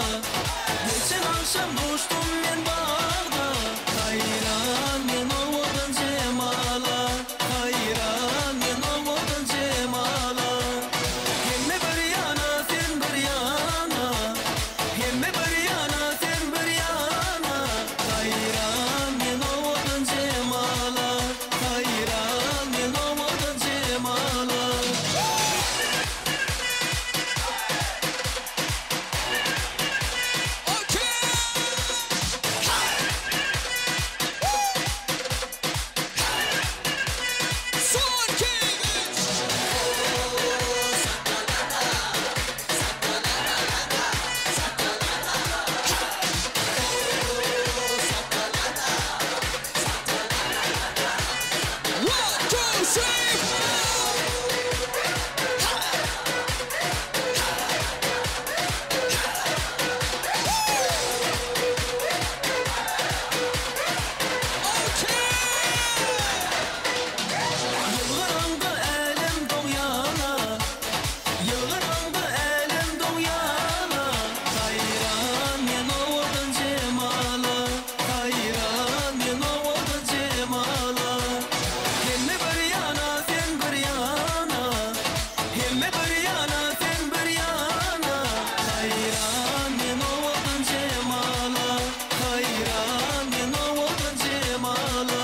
Geçen agşam duşdum men bagda, Haýran men owadan jemala, Haýran men owadan jemala. Hemme bir ýana, sen bir ýana, Hemme bir ýana, sen bir ýana, Haýran men owadan jemala, Haýran men owadan jemala. Son iki, üç. One, two, three, four. Ýylgyraňda älem doňýana, Ýylgyraňda älem doňýana, Haýran men owadan jemala, Haýran men owadan jemala. Hemme bir ýana, sen bir ýana, Hemme bir ýana, sen bir ýana, Haýran men owadan jemala, Haýran men owadan jemala.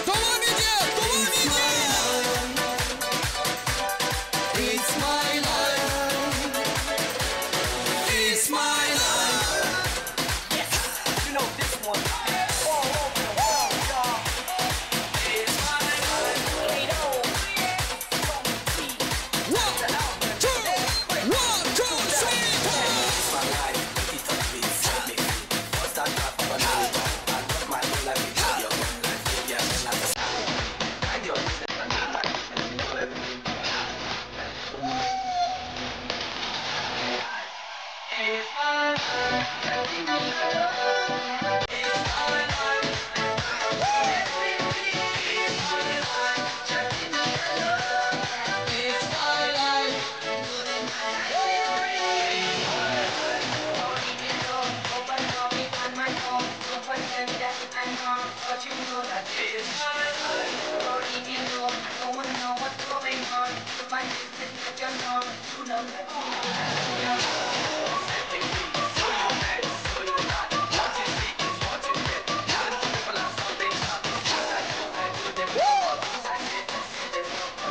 Dowam edýäs, dowam edýäs. It's my life. It's my life. You know this one. All over the world, y'all. It's my life. One, two, one, two, three, four. It's my life. It up, please set me free. What's that rap of a new one? I got my own life, you got your own life. Live your own life. Mind your business and do my business. It's my life. It's my life. Let me be. It's my life. It's my life.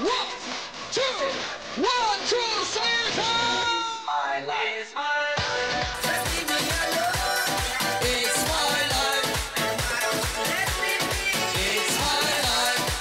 One, two, one, two, three, four. My life. It's my life. It's my life. It's my life. It's my life. It's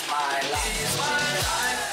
my life. It's my life.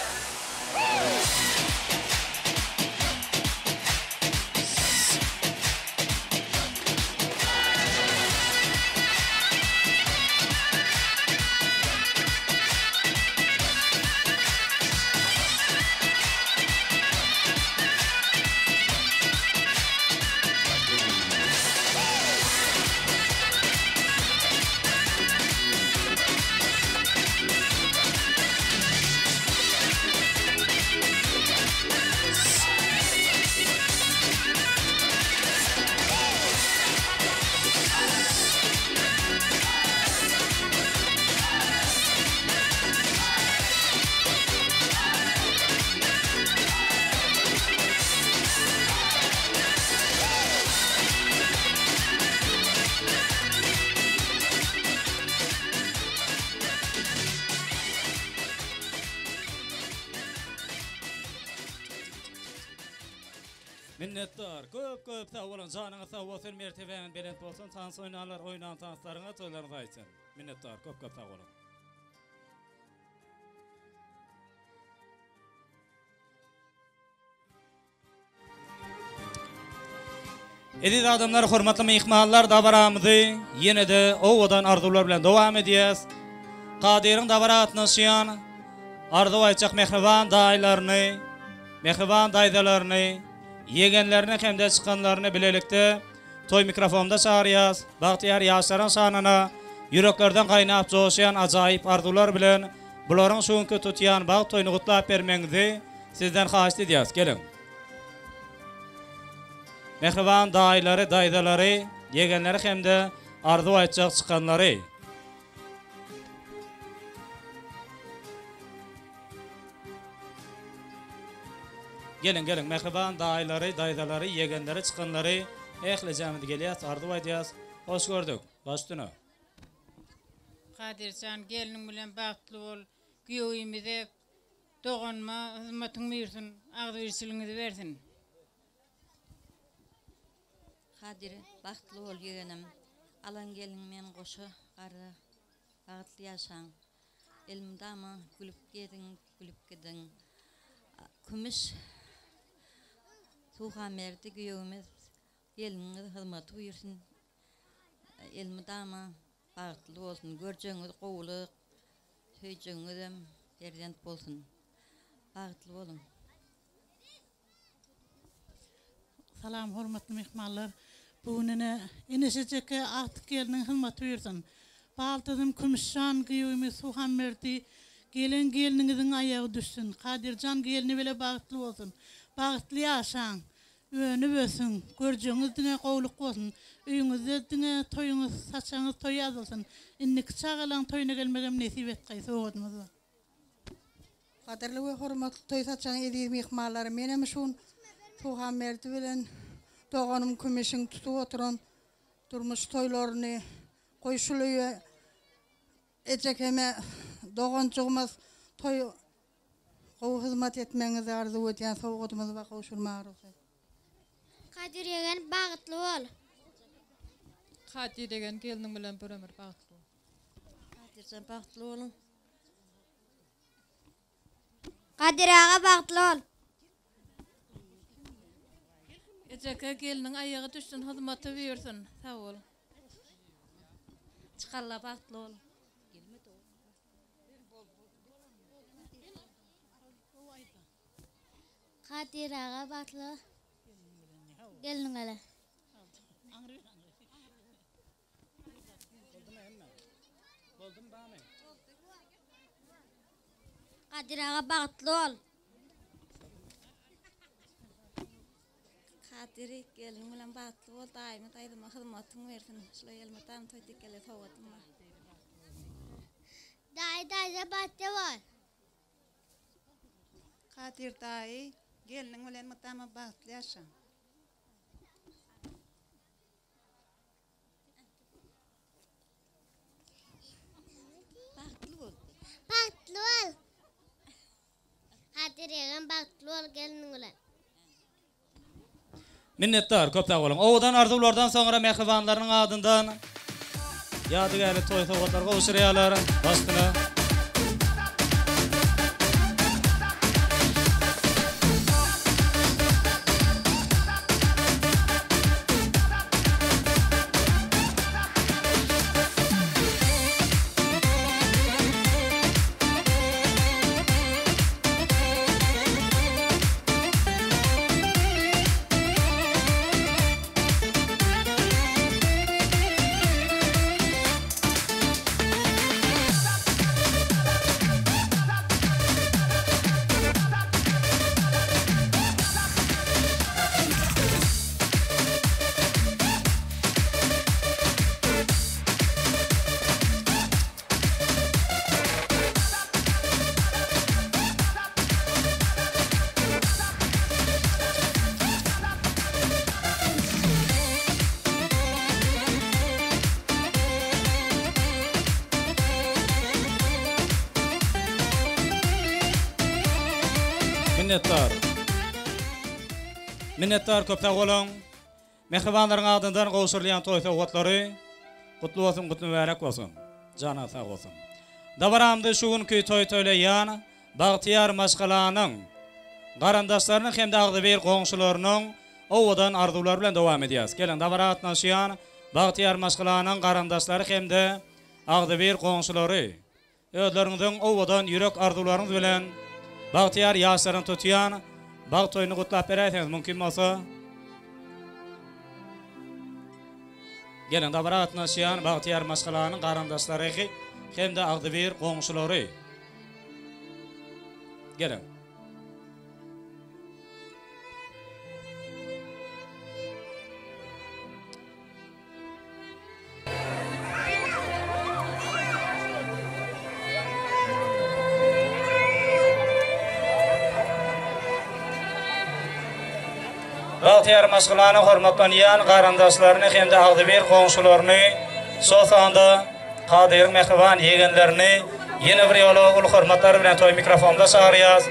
Minnetdar. Köp köp sag boluň. Janyňyz sag bolsun, mertebäňiz belent bolsun. Tans oýnanlar oýnan tanslaryňa toýlaryňyz aýtsyn. Minnetdar. Köp köp sag boluň. Eziz adamlar, hormatly myhmanlar, dabaramyzy ýene-de owadan arzuwlar bilen dowam edýäs. Kadyryň dabara gatnaşýan arzuw aýtjak mähriban daýylaryny, mähriban daýzalaryny, ýegenlerini hem-de çykanlaryny bilelikde toý mikrofonda çagyrýas. Bagtyýar ýaşlaryň şanyna ýüreklerden gaýnap joşýan ajaýyp arzuwlar bilen bularyň şu günki tutýan bagt toýuny gutlap bermegiňizi sizden haýyşt edýäs. Geliň. Mähriban daýylary, daýzalary, ýegenleri hem-de arzuw aýtjak çykanlary. Geliň, geliň, mähriban daýylary, daýzalary, ýegenleri, çykanlary, ählijämiz gelýäs, arzuw aýdýas. Hoş gördük. Baş üstüne. Kadyrjan gelniň bilen bagtly bol, güýewimize Doganyma hyzmatyň buýursyn, agzybirçiligiňizi bersin. Kadyr bagtly bol ýegenim. Alan gelin men goşa garra bagtly ýaşaň. Elmydama gülüp geziň gülüp gidiň. Kümüş Suhanberdi güýewimiz gelniňiz hyzmaty buýursyn. Elmydama bagtly bolsun. Görjegiňiz gowulyk Söýjegiňizem perzent bolsun. Bagtly boluň. Salam hormatly myhmanlar. Bu gün ene Eneşejeke agtyk gelniň hyzmaty buýursyn. Baldyzym Kümüşjan gyýwymy Suhanberdi gelen gelniňiziň aýagy düşsün. Kadyrjan gelni bile bagtly bolsun. Bagtly ýaşaň. Önüp ösüň, görjegiňiz diňe gowluk bolsun, öýüňizde diňe toýuňyz, saçagyňyz toý ýazylsyn, indiki çagalaň toýuna gelmegem nesip etgaý sowgadymyz bar. Gadyrly we hormatly toý saçagyň eziz myhmanlary menem şu gün Suhanberdi bilen doganym Kümüşiň tutup oturan durmuş toýlaryny goý şul öýe ejekeme doganjygymyz toý Gowy hyzmat etmegiňizi arzuw edýän sowgadymyz bar gowşurmaga rugsat. Kadyr ýegen bagtly bol. Kadyr ýegen gelniň bilen bir ömür bagtly bol. Kadyrjan bagtly boluň. Kadyr aga bagtly bol. Ejeke gelniň aýagy düşsün hyzmaty buýursyn. Sag bol. Çykalla bagtly bol. Kadyr aga bagtly gelniň ele. Kadyr aga bagtly bol. Kadyr gelniň bilen bagtly bol daýyma daýzama hyzmatyň bersin şulay elmydam toý tekele sowgadym bar. Daýy daýza bagtly bol. Kadyr daýy gelniň bilen mydama bagtly ýaşa. Bagtly bol. Bagtly bol. Kadyr ýegen bagtly bol gelniň bilen. Minnetdar, köp sag boluň. Owadan arzuwlardan soňra mähribanlarynyň adyndan ýadygärlik toý sowgatlary gowşurýarlar. Baş üstüne. Minnetdar. Minnetdar köp sag boluň. Mähribanlaryň adyndan gowşurylýan toý sowgatlary gutly bolsun gutly mübärek bolsun. Janyňyz sag bolsun. Dabaramyzy şu günki toý toýlaýan bagtyýar maşgalanyň garyndaşlarynyň hem-de agzybir goňşularynyň owadan arzuwlary bilen dowam edýäris. Geliň dabara gatnaşýan bagtyýar maşgalanyň garyndaşlary hem-de agzybir goňşulary Özleriňiziň owadan ýürek arzuwlaryňyz bilen bagtyýar ýaşlaryň tutýan bagt toýuny gutlap beräýseňiz mümkin bolsa. Geliň dabara gatnaşýan bagtyýar maşgalanyň garyndaşlary hem-de agzybir goňşulary. Geliň. Bagtyýar maşgalanyň hormatlanýan garyndaşlaryny hem-de agzybir goňşularyny, şol sanda Kadyryň mähriban ýegenlerini ýene bir ýola uly hormatlar bilen toý mikrofonda çagyrýas.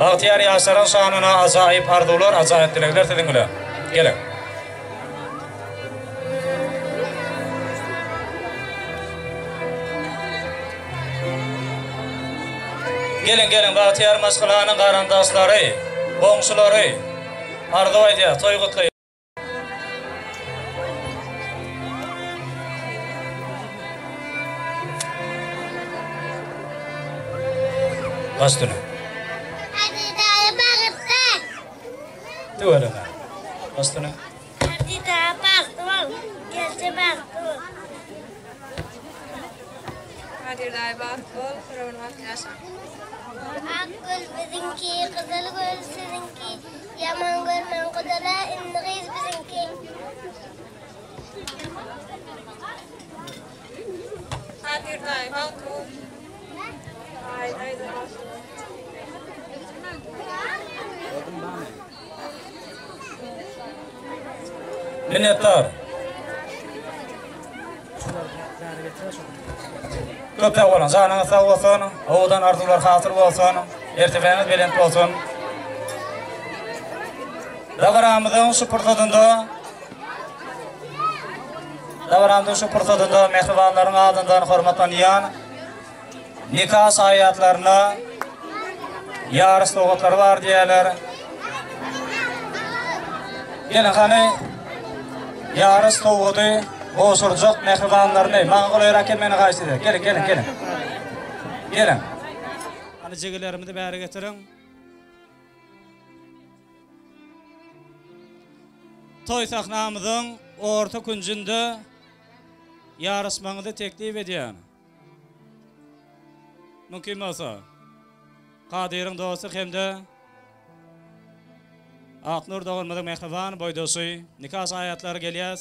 Bagtyýar ýaşlaryň şanyna ajaýyp arzuwlar, ajaýyp dilegler siziň bilen. Geliň. Geliň geliň bagtyýar maşgalanyň garyndaşlary, goňşulary arzuw aýdýar, toý gutlaýar. Baş üstüne. Aziz bagtda. Tüweleme. Baş üstüne. Aziz bagtly bol, gelje bagtly bol. Kadyr daýy bagtly bol, bir ömür bagtly ýaşa. Ak gül biziňki, gyzyl gül siziňki, Ýaman görmäň gudala, indi gyz biziňki. Kadyr daýy bagtly bol. Aý daýza bagtly bol. Minnetdar. Köp sag boluň, janyňyz sag bolsun, owadan arzuwlar hasyl bolsun, mertebäňiz belent bolsun. Dabaramyzyň şu pursadynda Dabaramyzyň şu pursadynda mähribanlaryň adyndan hormatlanýan Nika şaýatlaryna ýaryş sowgatlary bar diýýärler. Geliň hany ýaryş sowgady gowşurjak mähribanlaryny maňa golaýrak gelmegini haýyş edýär. Geliň, geliň, geliň. Geliň. Hany jigilerimizi bäri getiriň. Toý sahnamyzyň orta künjünde ýaryşmagyňyzy teklip edýän. Mümkin bolsa, Kadyryň dosty hem-de Aknur doganymyzyň mähriban boýdaşy nika şaýatlary gelýäs.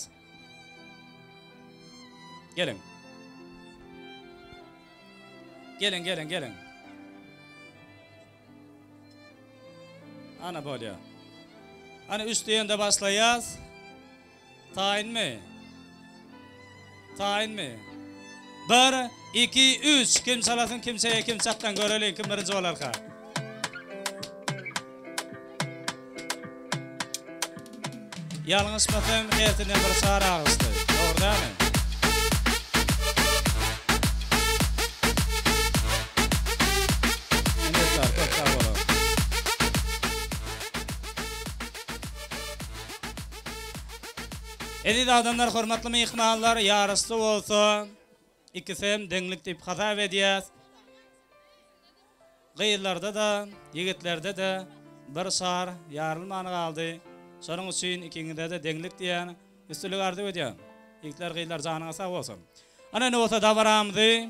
Geliň. Geliň, geliň, geliň. Ana bolýar. Ana üç diýende başlaýas. Taýynmy? Taýynmy? Bir, iki, üç. Kim çalasyn, kim çeýe, kim çakgan göreliň, kim birinji bolarka. Ýalňyşmasam, hersinden bir şar agyşdy. Dogry dälmi? Minnetdar, köp sag boluň. Eziz adamlar, hormatly myhmanlar, ýaryşda bolsa ikisem deňlik diýip hasap edýäs. Gyzlarda-da, ýigitlerde-de bir şar ýarylman galdy. Şonuň üçin ikiňize-de deňlik diýýän, üstünlik arzuw edýän. Ýigitler, gyzlar janyňyz sag bolsun. Ana indi bolsa dabaramyzy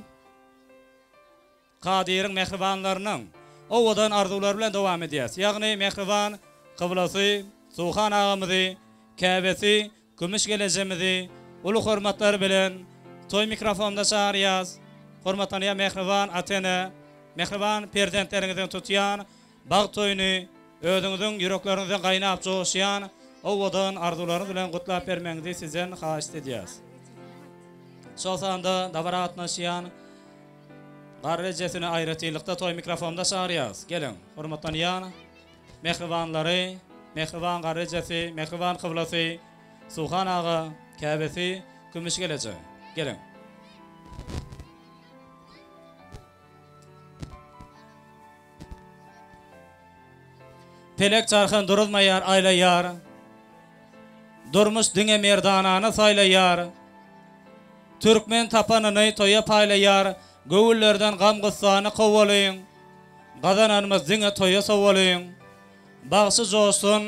Kadyryň mähribanlarynyň owadan arzuwlary bilen dowam edýäs. Ýagny mähriban kyblasy Suhan agamyzy, käbesi Kümüş gelejemizi uly hormatlar bilen toý mikrofonda çagyrýas. Hormatlanýan mähriban ata-ene, mähriban perzentleriňiziň tutýan bagt toýuny özüňiziň ýürekleriňizden gaýnap joşýan owadan arzuwlaryňyz bilen gutlap bermegiňizi sizden haýyşt edýäs. Şol sanda dabara gatnaşýan Garry ejesini aýratynlykda toý mikrofonda çagyrýas. Geliň, hormatlanýan mähribanlary. Mähriban garry ejesi, mähriban kyblasy Suhan aga, käbesi Kümüş geleje. Geliň. Pelek çarhyn duruzmaýar, aýlaýar. Durmuş diňe merdanany saýlaýar. Türkmen tapanyny toýa paýlaýar. Göwünlerden gam-gussany kowalyň. Gazananymyz diňe toýa sowalyň. Bagşy joşsun,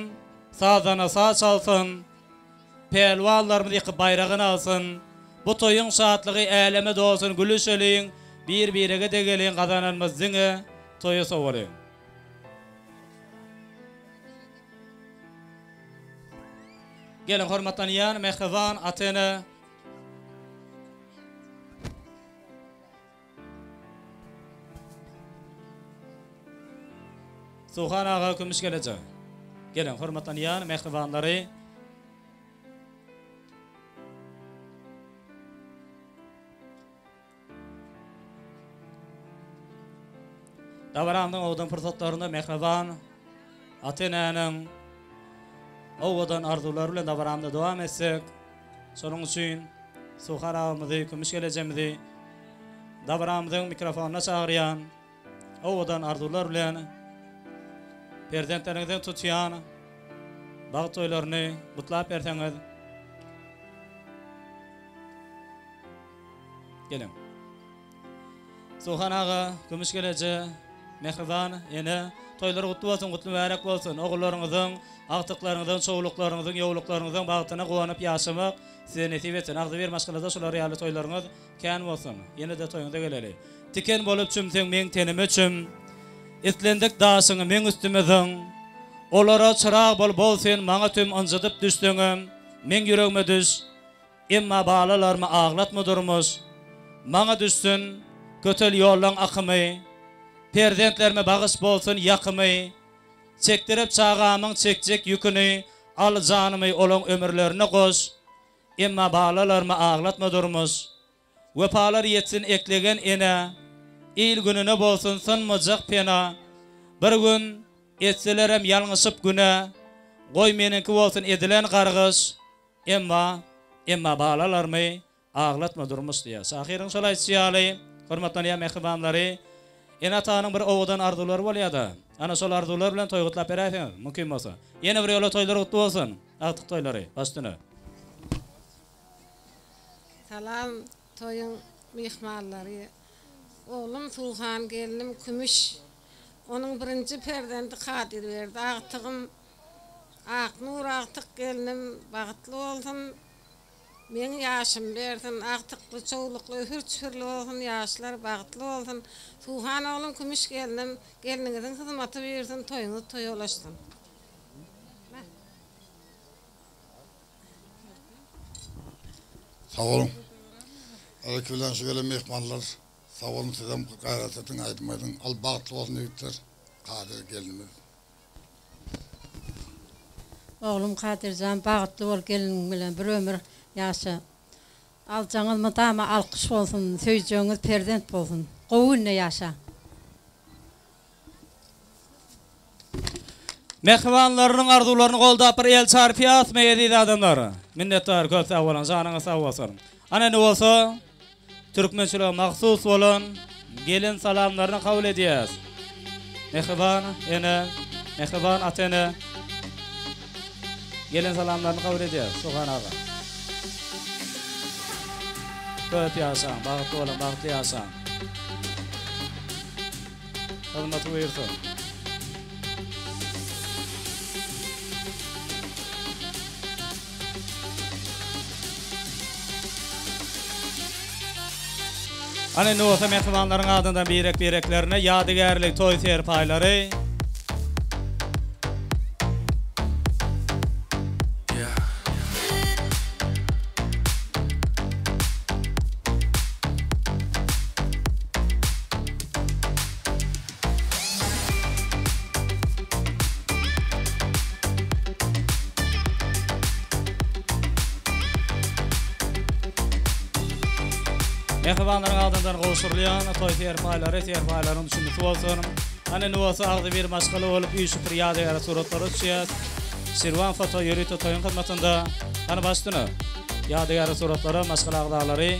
sazanda saz çalsyn. Pälwanlarymyz ýykyp baýragyny alsyn. Bu toýuň şatlygy äleme dolsun gülüşeliň, bir-birege degeliň gazananymyz diňe toýa sowalyň. Geliň hormatlanýan mähriban ata-ene. Suhan aga Kümüş geleje. Geliň hormatlanýan mähribanlary. Dabaramyzyň owadan pursatlarynda mähriban ata-enäniň owadan arzuwlary bilen dabaramyzy dowam etsek, şonuň üçin Suhar agamyzy, Kümüş gelejemizi dabaramyzyň mikrofonyna çagyrýan, owadan arzuwlar bilen perzentleriňiziň tutýan bagt toýlaryny gutlap berseňiz, Geliň. Suhan aga, Kümüş geleje, mähriban ene, toýlary gutly bolsun, gutly mübärek bolsun. Ogullaryňyzyň, agtyklaryňyzyň, çowluklaryňyzyň, ýowluklaryňyzyň bagtyna guwanyp ýaşamak size nesip etsin. Agzybir maşgalada şular ýaly toýlaryňyz kän bolsun. Ýene-de toýuňyza geleli. Tiken bolup çümseň meň tenime çüm. Islendik daşyňy meň üstüme zyň. Olara çyrag bol, bol sen maňa tüm ynjydyp düşseňem, meň ýüregime düş. Emma balalarymy aglatma durmuş. Maňa düşsün kötel ýollaň akymy, Perzentlerime bagyş bolsun ýakymy. Çekdirip çagamyň çekjek ýüküni, Al janymy olaň ömürlerine goş. Emma balalarymy aglatma durmuş. Wepalar ýetsin eklegen enä, Il-gününe bolsun synmajak pena. Bir gün etselerem ýalňyşyp günä, Goý meniňki bolsun edilen gargyş. Emma, emma balalarymy aglatma durmuş diýýär. Şahyryň şol aýdyşy ýaly, hormatlanýan mähribanlary, ene-atanyň bir owadan arzuwlary bolýar-da. Ana şol arzuwlar bilen toý gutlap beräýseňiz, mümkin bolsa. Ýene bir ýola toýlar gutly bolsun! Agtyk toýlary, baş üstüne. Salam toýuň myhmanlary. Oglum Suhan, gelnim Kümüş. Onuň birinji perzendi Kadyrberdi agtygym. Aknur agtyk gelnim bagtly bolsun meň ýaşym bersin agtykly çowlukly hürt-hürli bolsun ýaşlar bagtly bolsun Suhan oglum Kümüş gelnim gelniňiziň hyzmaty buýursyn toýuňyz toýa ulaşsyn. Sag boluň. Ilki bilen şu gelen myhmanlar sag boluň sizem gaýrat ediň aýdym aýdyň al bagtly bolsun ýigitler Kadyr gelnimiz. Oglum Kadyrjan bagtly bol gelniň bilen bir ömür ýaşa. Aljaňyz mydama alkyş bolsun, söýjegiňiz perzent bolsun. Gowy günde ýaşaň. Mähribanlarynyň arzuwlaryny goldap bir el çarpýasmy eziz adamlar. Minnetdar köp sag boluň janyňyz sag bolsun. Ana indi bolsa Türkmençilige mahsus bolan gelin salamlaryny kabul edýäs. Mähriban ene, mähriban ata-ene gelin salamlaryny kabul edýäs. Suhan aga. Köp ýaşaň, bagtly boluň, bagtly ýaşaň. Hyzmaty buýursa. Ana indi bolsa mähribanlaryň adyndan birek-bireklerine ýadygärlik toý serpaýlary. Mähribanlaryň adyndan gowşurylýan toý serpaýlary serpaýlaryň düşündisi bolsun. Ana indi bolsa agzybir maşgala bolup üýşüp bir ýadygärlik suratlara düşýäs. Şirwan foto ýörite toýuň hyzmatynda. Hany baş üstüne. Ýadygärlik suratlara maşgala agzalary.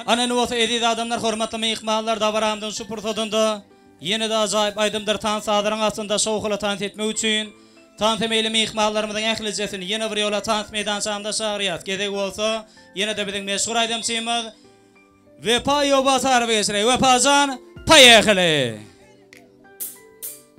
Ana indi bolsa eziz adamlar, hormatly myhmanlar dabaramyzyň şu pursadynda ýene-de ajaýyp aýdymdyr tans sazlaryň astynda şowhunly tans etmek üçin tansa meýilli myhmanlarymyzyň ählijesini ýene bir ýola tans meýdançamyza çagyrýas. Gezegi bolsa ýene-de biziň meşhur aýdymçymyz Wepa Ýowbasarowa geçirýär. Wepajan, poýehali!